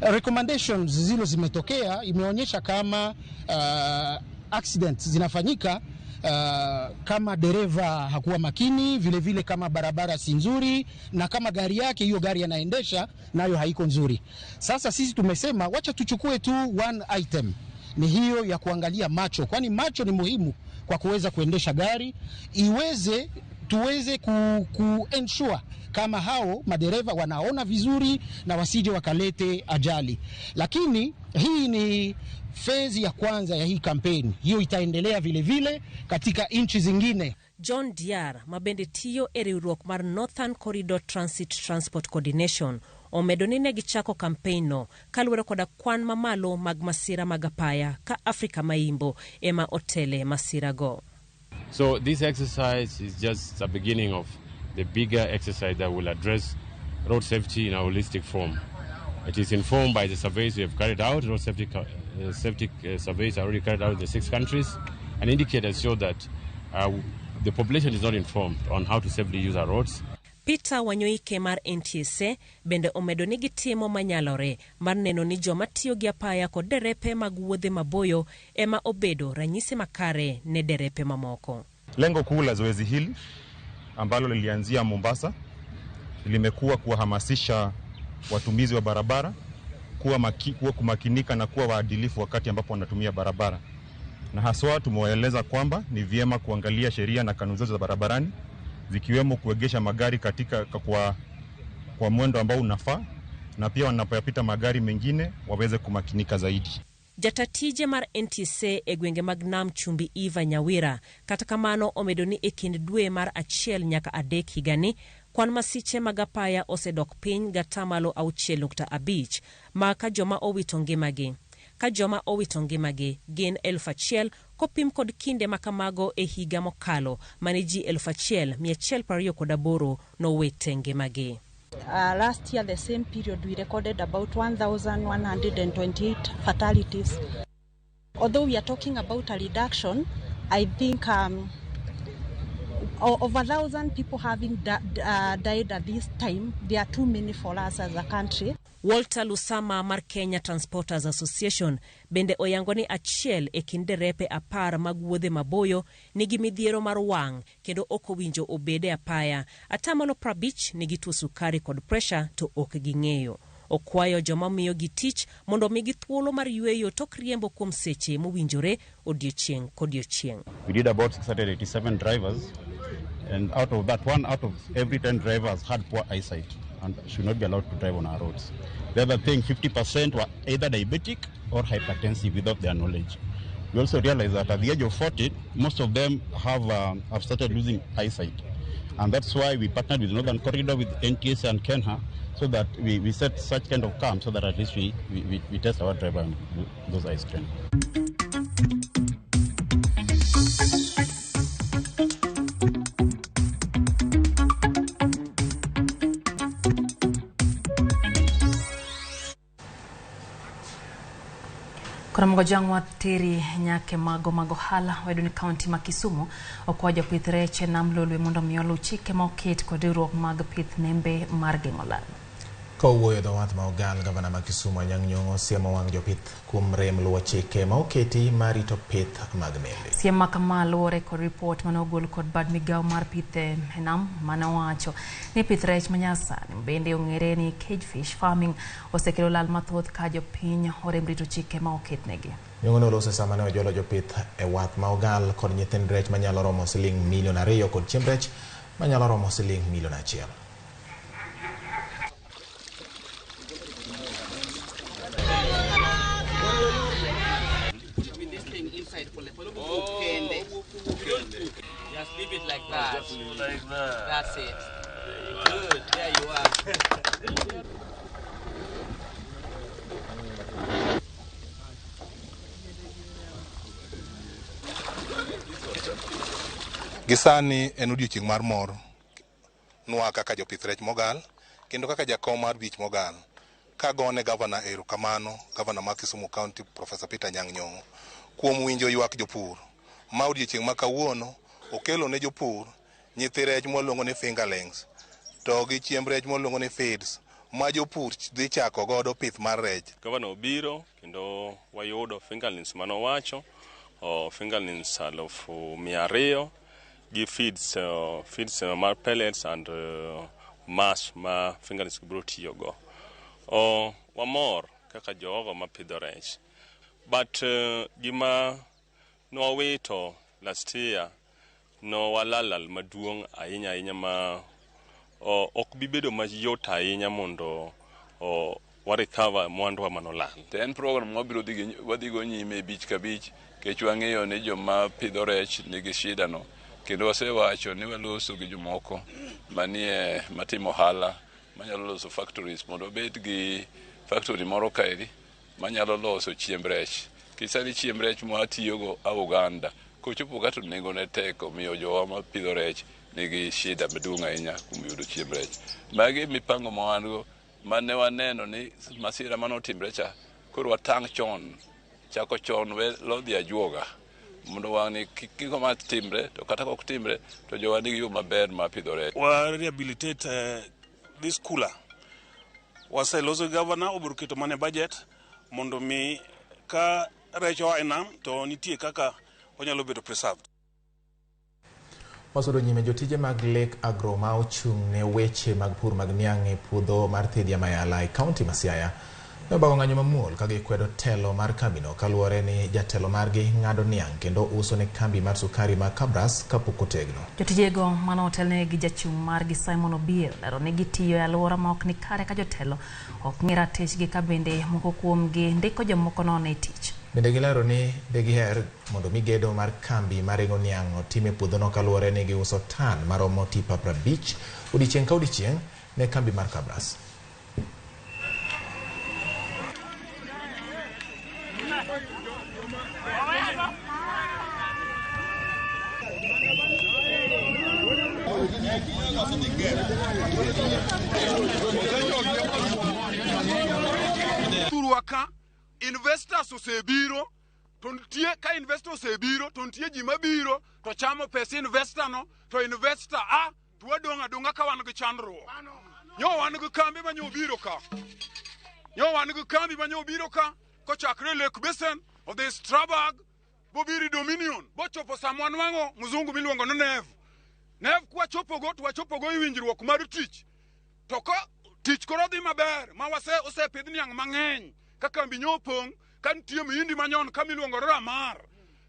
Recommendations zile zimetokea imeonyesha kama accidents zinafanyika kama dereva hakuwa makini, vile vile kama barabara si nzuri, na kama gari yake hiyo gari anaendesha nayo haiko nzuri. Sasa sisi tumesema wacha tuchukue tu one item, ni hiyo ya kuangalia macho, kwani macho ni muhimu kwa kuweza kuendesha gari, iweze tuweze ku ensure kama hao madereva wanaona vizuri na wasije wakalete ajali. Lakini hii ni phase ya kwanza ya hii kampeni, hiyo itaendelea vile vile katika nchi zingine. John Diar mabende tiyo e riwruok mar Northern Corridor Transit Transport Coordination omedo ni ne gichako kampein no kaluwore koda kwan mamalo mag masira mag apaya ka Afrika Maimbo ema otele masira go. So this exercise is just the beginning of the bigger exercise that will address road safety in a holistic form. It is informed by the surveys we have carried out. Road safety surveys are already carried out in the 6 countries, and indicators show that the population is not informed on how to safely use our roads. Peter Wanyoike mar NTSA bende omedo ni gitimo manyalore mar neno ni joma tiyo gi apaya kod derepe mag wuodhe maboyo ema obedo ranyisi makare ne derepe mamoko. Lengo kuu la zoezi hili ambalo lilianzia Mombasa limekuwa kuwahamasisha watumizi wa barabara kuwa kumakinika na kuwa waadilifu wakati ambapo wanatumia barabara, na haswa tumewaeleza kwamba ni vyema kuangalia sheria na kanuni zote za barabarani, zikiwemo kuegesha magari katika kwa mwendo ambao unafaa, na pia wanapoyapita magari mengine waweze kumakinika zaidi. Jatatije mar NTSA e gwenge mag Nam Chumbi Eva Nyawira kata kamano omedo ni e kind dwe mar 1 nyaka 3 higani kwan masiche mag apaya osedok piny gatamalo 6.5 ma ka joma owito ngimagi. Ka joma owito ngimagi gin 1,000 kopim kod kinde makamago e higa mokalo mane ji 1,128 nowete ngimagi. Last year, the same period, we recorded about 1,128 fatalities. Although we are talking about a reduction, I think over 1,000 people having died at this time, they are too many for us as a country. Walter Lusama mar Kenya Transporters Association bende oyango ni achiel e kind derepe 10 mag wuodhe maboyo nigi midhiero mar wang' kendo ok owinjo obede apaya. 50% nigi tuo sukari kod presha to ok ging'eyo. Okwayo joma miyogi tich mondo omigi thuolo mar yweyo tok riembo kuom seche mowinjore odiochieng' kodiochieng'. We did about 687 drivers, and out of that, 1 out of every 10 drivers had poor eyesight and should not be allowed to drive on our roads. The other thing, 50% were either diabetic or hypertensive without their knowledge. We also realized that at the age of 40, most of them have started losing eyesight. And that's why we partnered with Northern Corridor, with NTSA and KENHA, so that we set such kind of camps so that at least we test our driver and those eye screen. Koro jangwa teri nyake mago mago hala wayudo ni kaunti ma Kisumu okwa jopith rech e nam Lolwe mondo mi oluw chike ma oket kod riwruok mag pith nembe mar geng'o lal. Kowuoyo e dho wath ma Ogal, gavana ma Kisumu Anyang' Nyong'o siemo wang' jopith kuom rem luwo chike ma oketi mar rito pith mag meli. Siem ma kama luwore kod ripot mane ogol kod bad migawo mar pith e nam mane owacho ni pith rech manyasani bende ong'ere ni cage fish farming osekelo lal mathoth ka jopiny orem rito chike ma oketnegi. Nyong'o ne oloso sama ne ojolo jopith e wath ma Ogal kod nyithind rech manyalo romo siling milion 2 kod chiemb rech manyalo romo siling milion 1. Just leave it like that. Just like that. That's it. Good. There you are. Gisani en odiochieng' mar mor nwa kaka jopith rech mogal kendo kaka jakom mar beach mogal kagone gavana erokamano, gavana ma Kisumu County Professor Peter Anyang' Nyong'o kuom winjo ywak jopur ma odiochieng' ma kawuono okelo ne jopur nyithi rech mwaluongo ni fingerlings to gi chiemb rech mwaluongo ni feeds ma jopur dhi chako godo pith mar rech. Gavana obiro kendo wayudo fingerlings manowacho, fingerlings 200,000 gi feeds, feeds mar pellets and mass ma fingerlings biro tiyogo. Wamor kaka jogo mapidho rech. But gima nwawito last year no walalal maduong' ahinya ahinya ma ok bi bedo mayot ahinya mondo wa recover mwanduwa manolal. To en program mwabiro wadhigo nyime beach ka beach kech wang'eyo ni joma pidho rech nigi shida no kendo wasewacho ni waloso gi jomoko manie matimo ohala manyalo loso factories mondo wabed gi factory moro kaeri manyalo loso chiemb rech. Kisani chiemb rech mwatiyogo a Uganda kochopo ka to nengone tek omiyo jowa mapidho rech nigi shida maduong' ahinya kuom yudo chiemb rech. Magi mipango ma wan go mane waneno ni masira manotimre cha koro watang' chon chako chon we lodhi ajuoga mondo wang'ni kik ma timre to kata kok timre to jowa nigi yo maber mar pidho rech. Wa rehabilitate this cooler. Waseloso gi gavana obiro keto mana e budget mondo mi ka rech oa e nam to nitie kaka onyalo bedo preserved. Wasudo nyime jotije mag Lake Agro ma ochung' ne weche mag pur mag niang' e puodho mar Thedia Mayala e kaunti ma Siaya ne obago ng'anyo mamuol ka gikwedo telo mar kambino kaluwore ni jatelo margi ng'ado niang' kendo uso ne kambi mar sukari ma Kabras kapok otegno. Jotijego mane otelnegi gi jachung' margi Simon Obiero lero ni gitiyo e alwora ma ok ni kare ka jotelo ok ng'i ratichgi ka bende moko kuomgi ndiko jomoko nono e tich. Bende gilero ni degiher mondo mi gedo mar kambi mar ring'o niang' otim e puodhono kaluwore ni giuso tan maromo tipa 50 odiechieng' ka odiechieng' ne kambi mar Kabras. Thurwa ka investors osebiro to nitie ka investor osebiro to nitie ji mabiro to chamo pesa investor no to investor a to wadong' adong'a ka wan gi chandruok. Nyo wan gi kambi ma nyo obiro ka. Nyo wan gi kambi ma nyo obiro ka kochakre Lake Basin odhi Strabag bobiro Dominion bochopo sama wanwang'o mzungu miluongo ni Nev. Nev kwachopogo to wachopogo e winjruok mar tich. To ka tich koro dhi maber ma wase osepidh niang' mang'eny ka kambi nyo opong' ka nitie mihindi manyon ka miluongo ni Ramar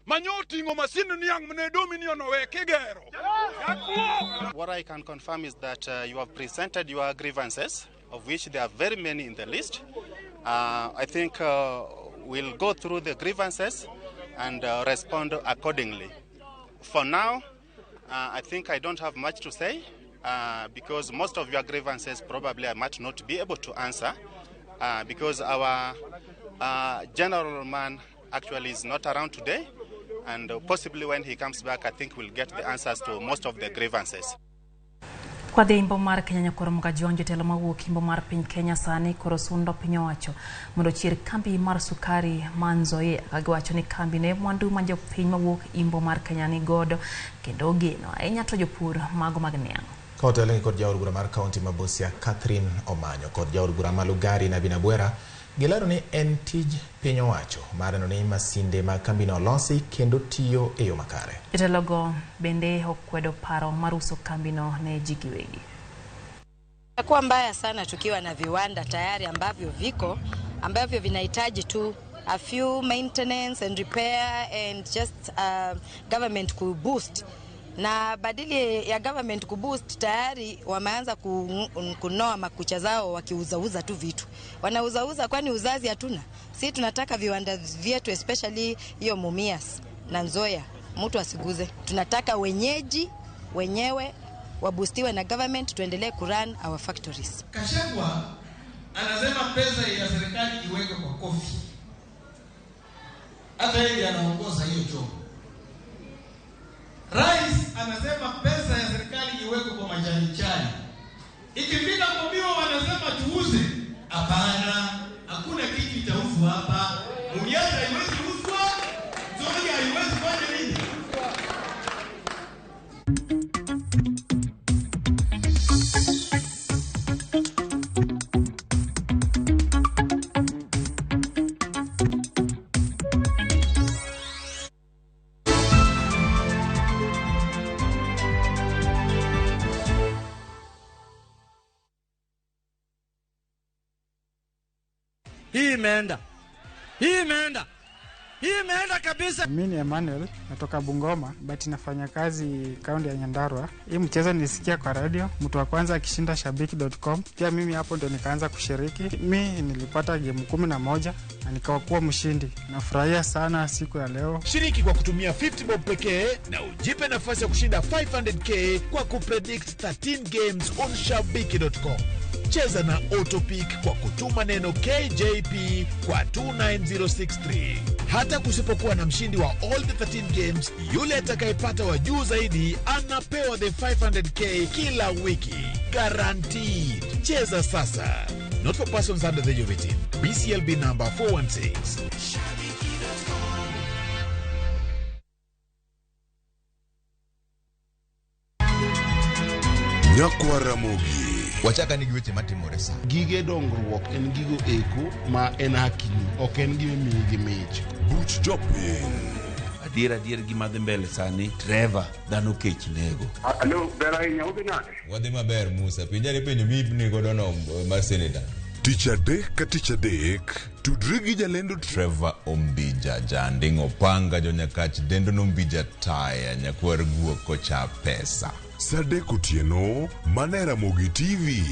manyo oting'o masin niang' mane Dominion owe kigero. What I can confirm is that you have presented your grievances, of which there are very many in the list. I think we'll go through the grievances and respond accordingly. For now, I think I don't have much to say because most of your grievances probably I might not be able to answer because our general man actually is not around today, and possibly when he comes back, I think we'll get the answers to most of the grievances. Kwadhi imbo mar Kenya nyakoro Mgajuang' jotelo mawuok imbo mar piny Kenya sani koro sundo piny owacho mondo ochier kambi mar sukari ma Nzoia ka giwacho ni kambi ne mwandu ma jopiny mawuok imbo mar Kenya ni godo kendo ogeno ahinya to jopur mago mag niang'. Ka otelnegi kod jaod bura mar kaunti ma Busia Catherine Omanyo kod jaod bura ma Lugari Nabina Bwera, gilero ni en tij piny owacho mar neno ni masinde mag kambino olosi kendo tiyo e yo makare. Jotelogo bende okwedo paro mar uso kambino ne ji giwegi. Itakuwa mbaya sana tukiwa na viwanda tayari ambavyo viko ambavyo vinahitaji tu a few maintenance and repair and just government kuboost, na badili ya government kuboost tayari wameanza kunoa makucha zao wakiuzauza tu vitu. Wanauzauza kwani uzazi hatuna. Si tunataka viwanda vyetu especially hiyo Mumias na Nzoia mtu asiguze. Tunataka wenyeji wenyewe wabustiwe na government, tuendelee kurun our factories. Kashagwa anasema pesa ya serikali iwekwe kwa kofi. Hata yeye anaongoza hiyo chombo. Rais anasema pesa ya serikali iwekwe kwa majani chai. Ikifika kwa miwa wanasema tuuze. Hapana, hakuna kitu itauzwa hapa. Mumias haiwezi uzwa, Nzoia haiwezi fanya nini? Hii imeenda. Hii imeenda. Hii imeenda kabisa. Mimi ni Emmanuel, natoka Bungoma, but nafanya kazi kaunti ya Nyandarua. Hii mchezo nilisikia kwa radio, mtu wa kwanza akishinda shabiki.com. Pia mimi hapo ndo nikaanza kushiriki. Mimi nilipata game 11 na nikawa mshindi. Nafurahia sana siku ya leo. Shiriki kwa kutumia 50 bob pekee na ujipe nafasi ya kushinda 500k kwa kupredict 13 games on shabiki.com. Cheza na Autopick kwa kutuma neno KJP kwa 29063. Hata kusipokuwa na mshindi wa all the 13 games, yule atakayepata wa juu zaidi anapewa the 500k kila wiki. Guaranteed. Cheza sasa. Not for persons under the age of 18. BCLB number 416. Nyakwa Ramogi. Wachaka ni gi weche matimore sa. Gige dongruok en gigo eko ma en hakini, ok en gima imiyi gi mich. Buch jopiny. Adier adier gima dhi mbele sani, Trevor, dhano kech nego. Alo, ber ahinya, udhi nade? Wadhi maber Musa, penjane penjo mipni godo no mar seneta. Tich adek ka tich adek, tudri gi jalendo Trevor Ombija, janding opanga jonyakach dendo nombija taya, nyakwar guok kocha pesa. Saa adek otieno, mana e Ramogi TV.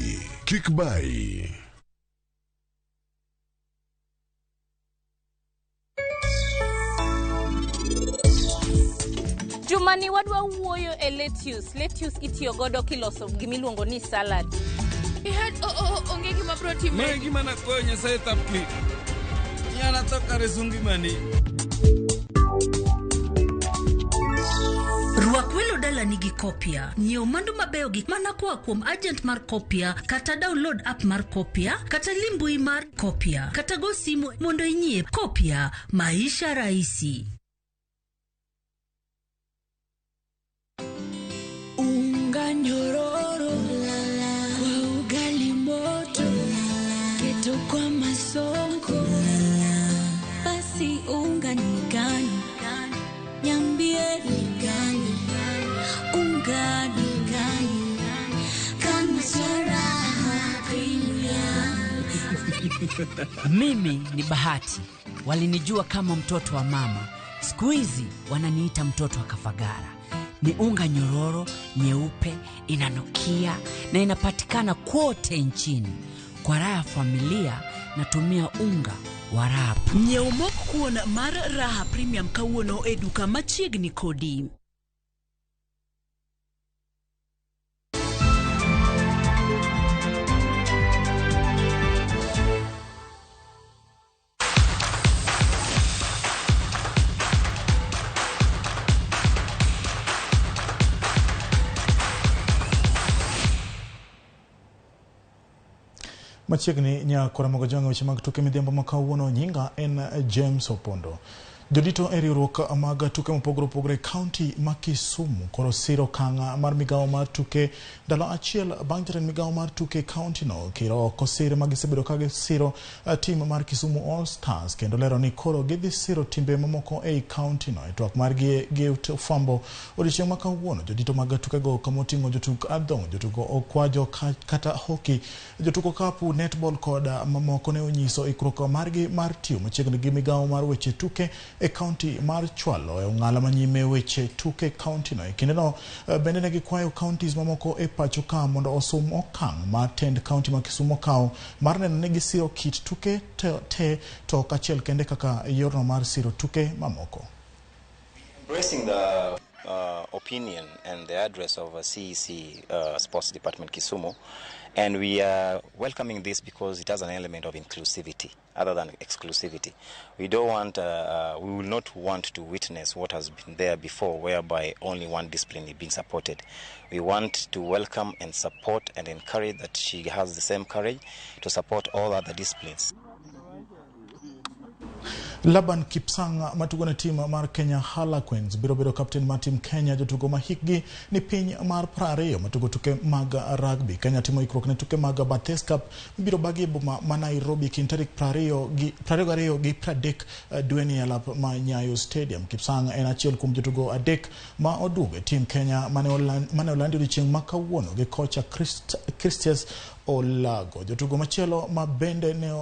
Kik bai. Jumani wadwa wuoyo e lettuce. Lettuce itiyo godo kiloso gimiluongo ni salad. Onge gima biro timore. Ma e gima nakwayo Nyasaye thapni. Nyana tho kare sungimani. Rwak welo dalani gi Kopia. Nyiew mwandu mabeyo gi mana koa kuom agent mar Kopia, kata download app mar Kopia, kata lim mbui mar Kopia, kata go simu mondo inyiew Kopia. Maisha rahisi. Unga nyororo kwa ugali moto, keto kwa masonko, basi unga ni gani? Niambie ni gani? Unga ni gani? Kama Raha Premium. Mimi ni Bahati. Walinijua kama mtoto wa mama. Siku hizi wananiita mtoto wa Kafagara. Ni unga nyororo, nyeupe, inanukia na inapatikana kote nchini. Kwa raha ya familia natumia unga wa Raha. Nyiew mok kuon mar Raha Premium kawuono e duka machiegni kodi. Machiegni nyakora mogo jwang'e weche mag tuke midhiambo ma kawuono. Nyinga en James Opondo. Jodito e riwruok mag tuke mopogore opogore e kaunti ma Kisumu koro siro okang' mar migawo mar tuke ndalo achiel bang' jatend migawo mar tuke e kaunti no kiro oko sir ma gisebedo ka gisiro tim mar Kisumu All Stars kendo lero ni koro gidhi siro timbe mamoko ei kaunti no. E twak margi gi fwambo odiochieng' ma kawuono, jodito mag tukego kamoting'o jotug adhong', jotugo okwajo kata hockey, jotugo okapu, netball kod mamoko ne onyiso ikruok margi mar tiyo machiegni gi migawo mar weche tuke e kaunti mar chwalo e ong'ala manyime weche tuke kaunti no. E kindeno bende ne gikwayo counties mamoko e pacho ka mondo osum okang' ma tend kaunti ma Kisumu okawo mar neno ni gisiro kit tuke te to ok achiel kende kaka yorno mar siro tuke mamoko. Embracing the opinion and the address of CEC Sports Department Kisumu, and we are welcoming this because it has an element of inclusivity other than exclusivity. We don't want, we will not want to witness what has been there before, whereby only one discipline is being supported. We want to welcome and support and encourage that she has the same courage to support all other disciplines. Laban Kipsang matugo ne tim mar Kenya Harlequins biro bedo kapten mar tim Kenya jotugo ma hikgi ni piny mar 20 matugo tuke mag rugby. Kenya timo ikruok ne tuke mag Bathurst Cup mibiro bagi e boma ma Nairobi kind tarik 22 gi 30 dweni e lap ma Nyayo Stadium. Kipsang en achiel kuom jotugo adek ma oduogo e tim Kenya mane olandi odiochieng' ma kawuono gi kocha Christias Olago. Jotugo machielo ma bende ne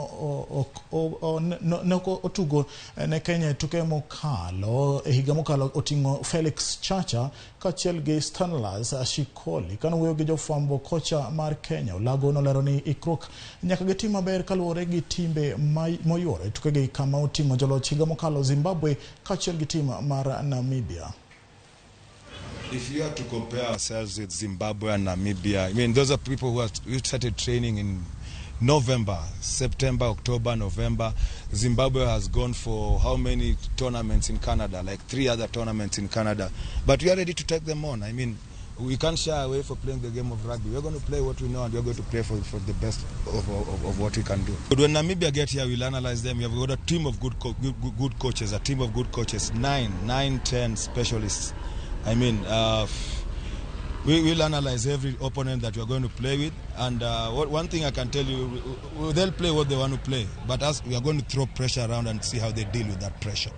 otugo ne Kenya e tuke mokalo e higa mokalo oting'o Felix Chacha kaachiel gi Stanlas Shikoli. Kane owuoyo gi jofwambo, kocha mar Kenya Olago nolero ni ikruok nyaka gitim maber kaluwore gi timbe moyuoro e tukegi kama oting'o joloch higa mokalo Zimbabwe kaachiel gi tim mar Namibia. If you have to compare ourselves with Zimbabwe and Namibia, I mean, those are people who started training in November, September, October, November. Zimbabwe has gone for how many tournaments in Canada? Like 3 other tournaments in Canada. But we are ready to take them on. I mean, we can't shy away for playing the game of rugby. We're going to play what we know, and we're going to play for the best of what we can do. But when Namibia get here, we'll analyze them. We have got a team of good coaches, a team of good coaches, 9, 10 specialists. I mean, we will analyze every opponent that we are going to play with. And one thing I can tell you, they'll play what they want to play. But us, we are going to throw pressure around and see how they deal with that pressure.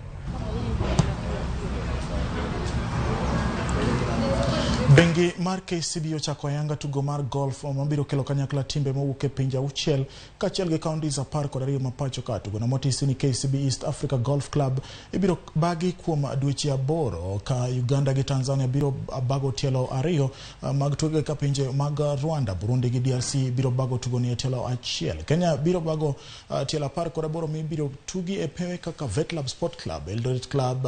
Bengi mar KCB ochako ayanga tugo mar golf mabiro kelo kanyakla timbe mowuok e pinje 6 kaachiel gi counties 12 ma pacho ka. Tugo no motisi ni KCB East Africa Golf Club ibiro bagi kuom dweche 8 ka Uganda gi Tanzania biro bago tielo 2 mag tugo ka pinje mag Rwanda, Burundi gi DRC biro bago tugo ni e tielo 1. Kenya biro bago tielo 18 mibiro tugi e pewe kaka Vetlab Sport Club, Eldoret Club,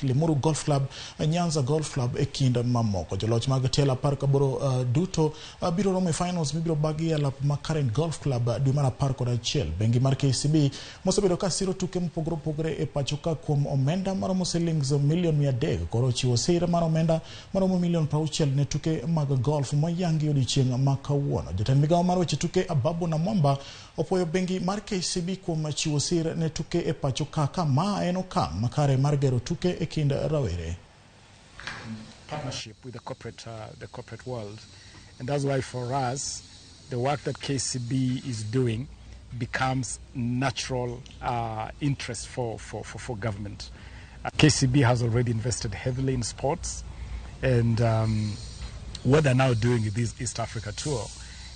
Limuru Golf Club, Nyanza Golf Club e kind mamoko. Joloch mag tielo 18 duto biro romo e finals mibiro bagi e lap ma Karen Golf Club dwe mar 11. Bengi mar KCB mosebedo ka siro tuke mopogore opogore e pacho ka kuom omenda maromo silings milion 300 koro ochiwo sir mar omenda maromo milion 60 ne tuke mag golf moyangi odiochieng' ma kawuono. Jatend migawo mar weche tuke Ababu Namwamba opuoyo bengi mar KCB kuom chiwo sir ne tuke e pacho ka ma en okang' makare mar gero tuke e kind rawere. Partnership with the corporate world, and that's why for us the work that KCB is doing becomes natural interest for government. KCB has already invested heavily in sports, and what they're now doing with this East Africa tour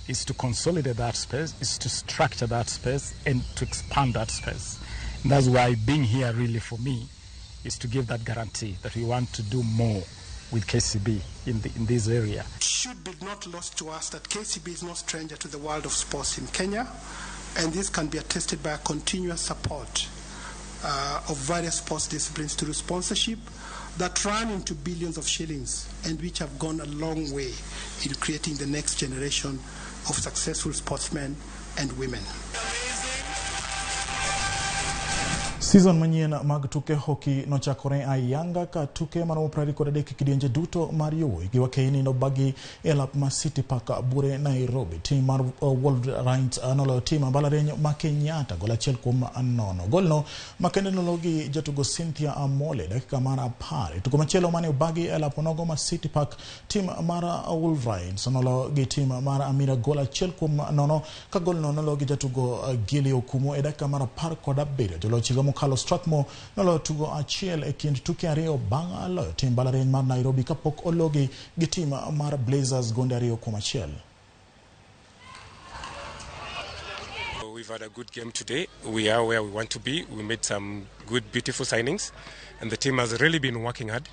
is to consolidate that space, is to structure that space, and to expand that space. And that's why being here really for me is to give that guarantee that we want to do more with KCB in this area. It should be not lost to us that KCB is no stranger to the world of sports in Kenya, and this can be attested by a continuous support of various sports disciplines through sponsorship that run into billions of shillings and which have gone a long way in creating the next generation of successful sportsmen and women. Season manyien mag tuke hockey nochakore ayanga ka tuke maromo 23 kidienje duto mar yowuoyi gi wakeini nobagi e lap ma City Park Bure Nairobi. Tim mar Wolverines noloyo tim mbalariany ma Kenyatta gol 1-0. Golno makende nologi gi jatugo Cynthia Amole dakika mar 10. Tugo machielo mane obagi e lap onogo ma City Park, tim mar Wolverines noloyo gi tim mar Amira gol 1-0 ka golno nologi jatugo Gili Okumu e dakika mar 17. Joloch higa mokalo Strathmore noloyo tugo achiel e kind tuke 2 bang' loyo tim mbalariany mar Nairobi kapok ologi gi tim mar Blazers gonde 2-1. We've had a good game today. We are where we want to be. We made some good, beautiful signings, and the team has really been working hard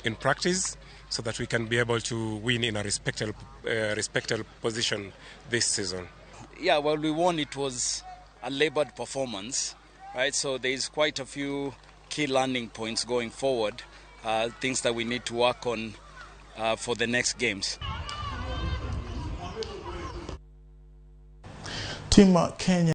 in practice so that we can be able to win in a respectable position this season. Yeah, well, we won. It was a labored performance, right? So there is quite a few key learning points going forward, things that we need to work on for the next games. Team Kenya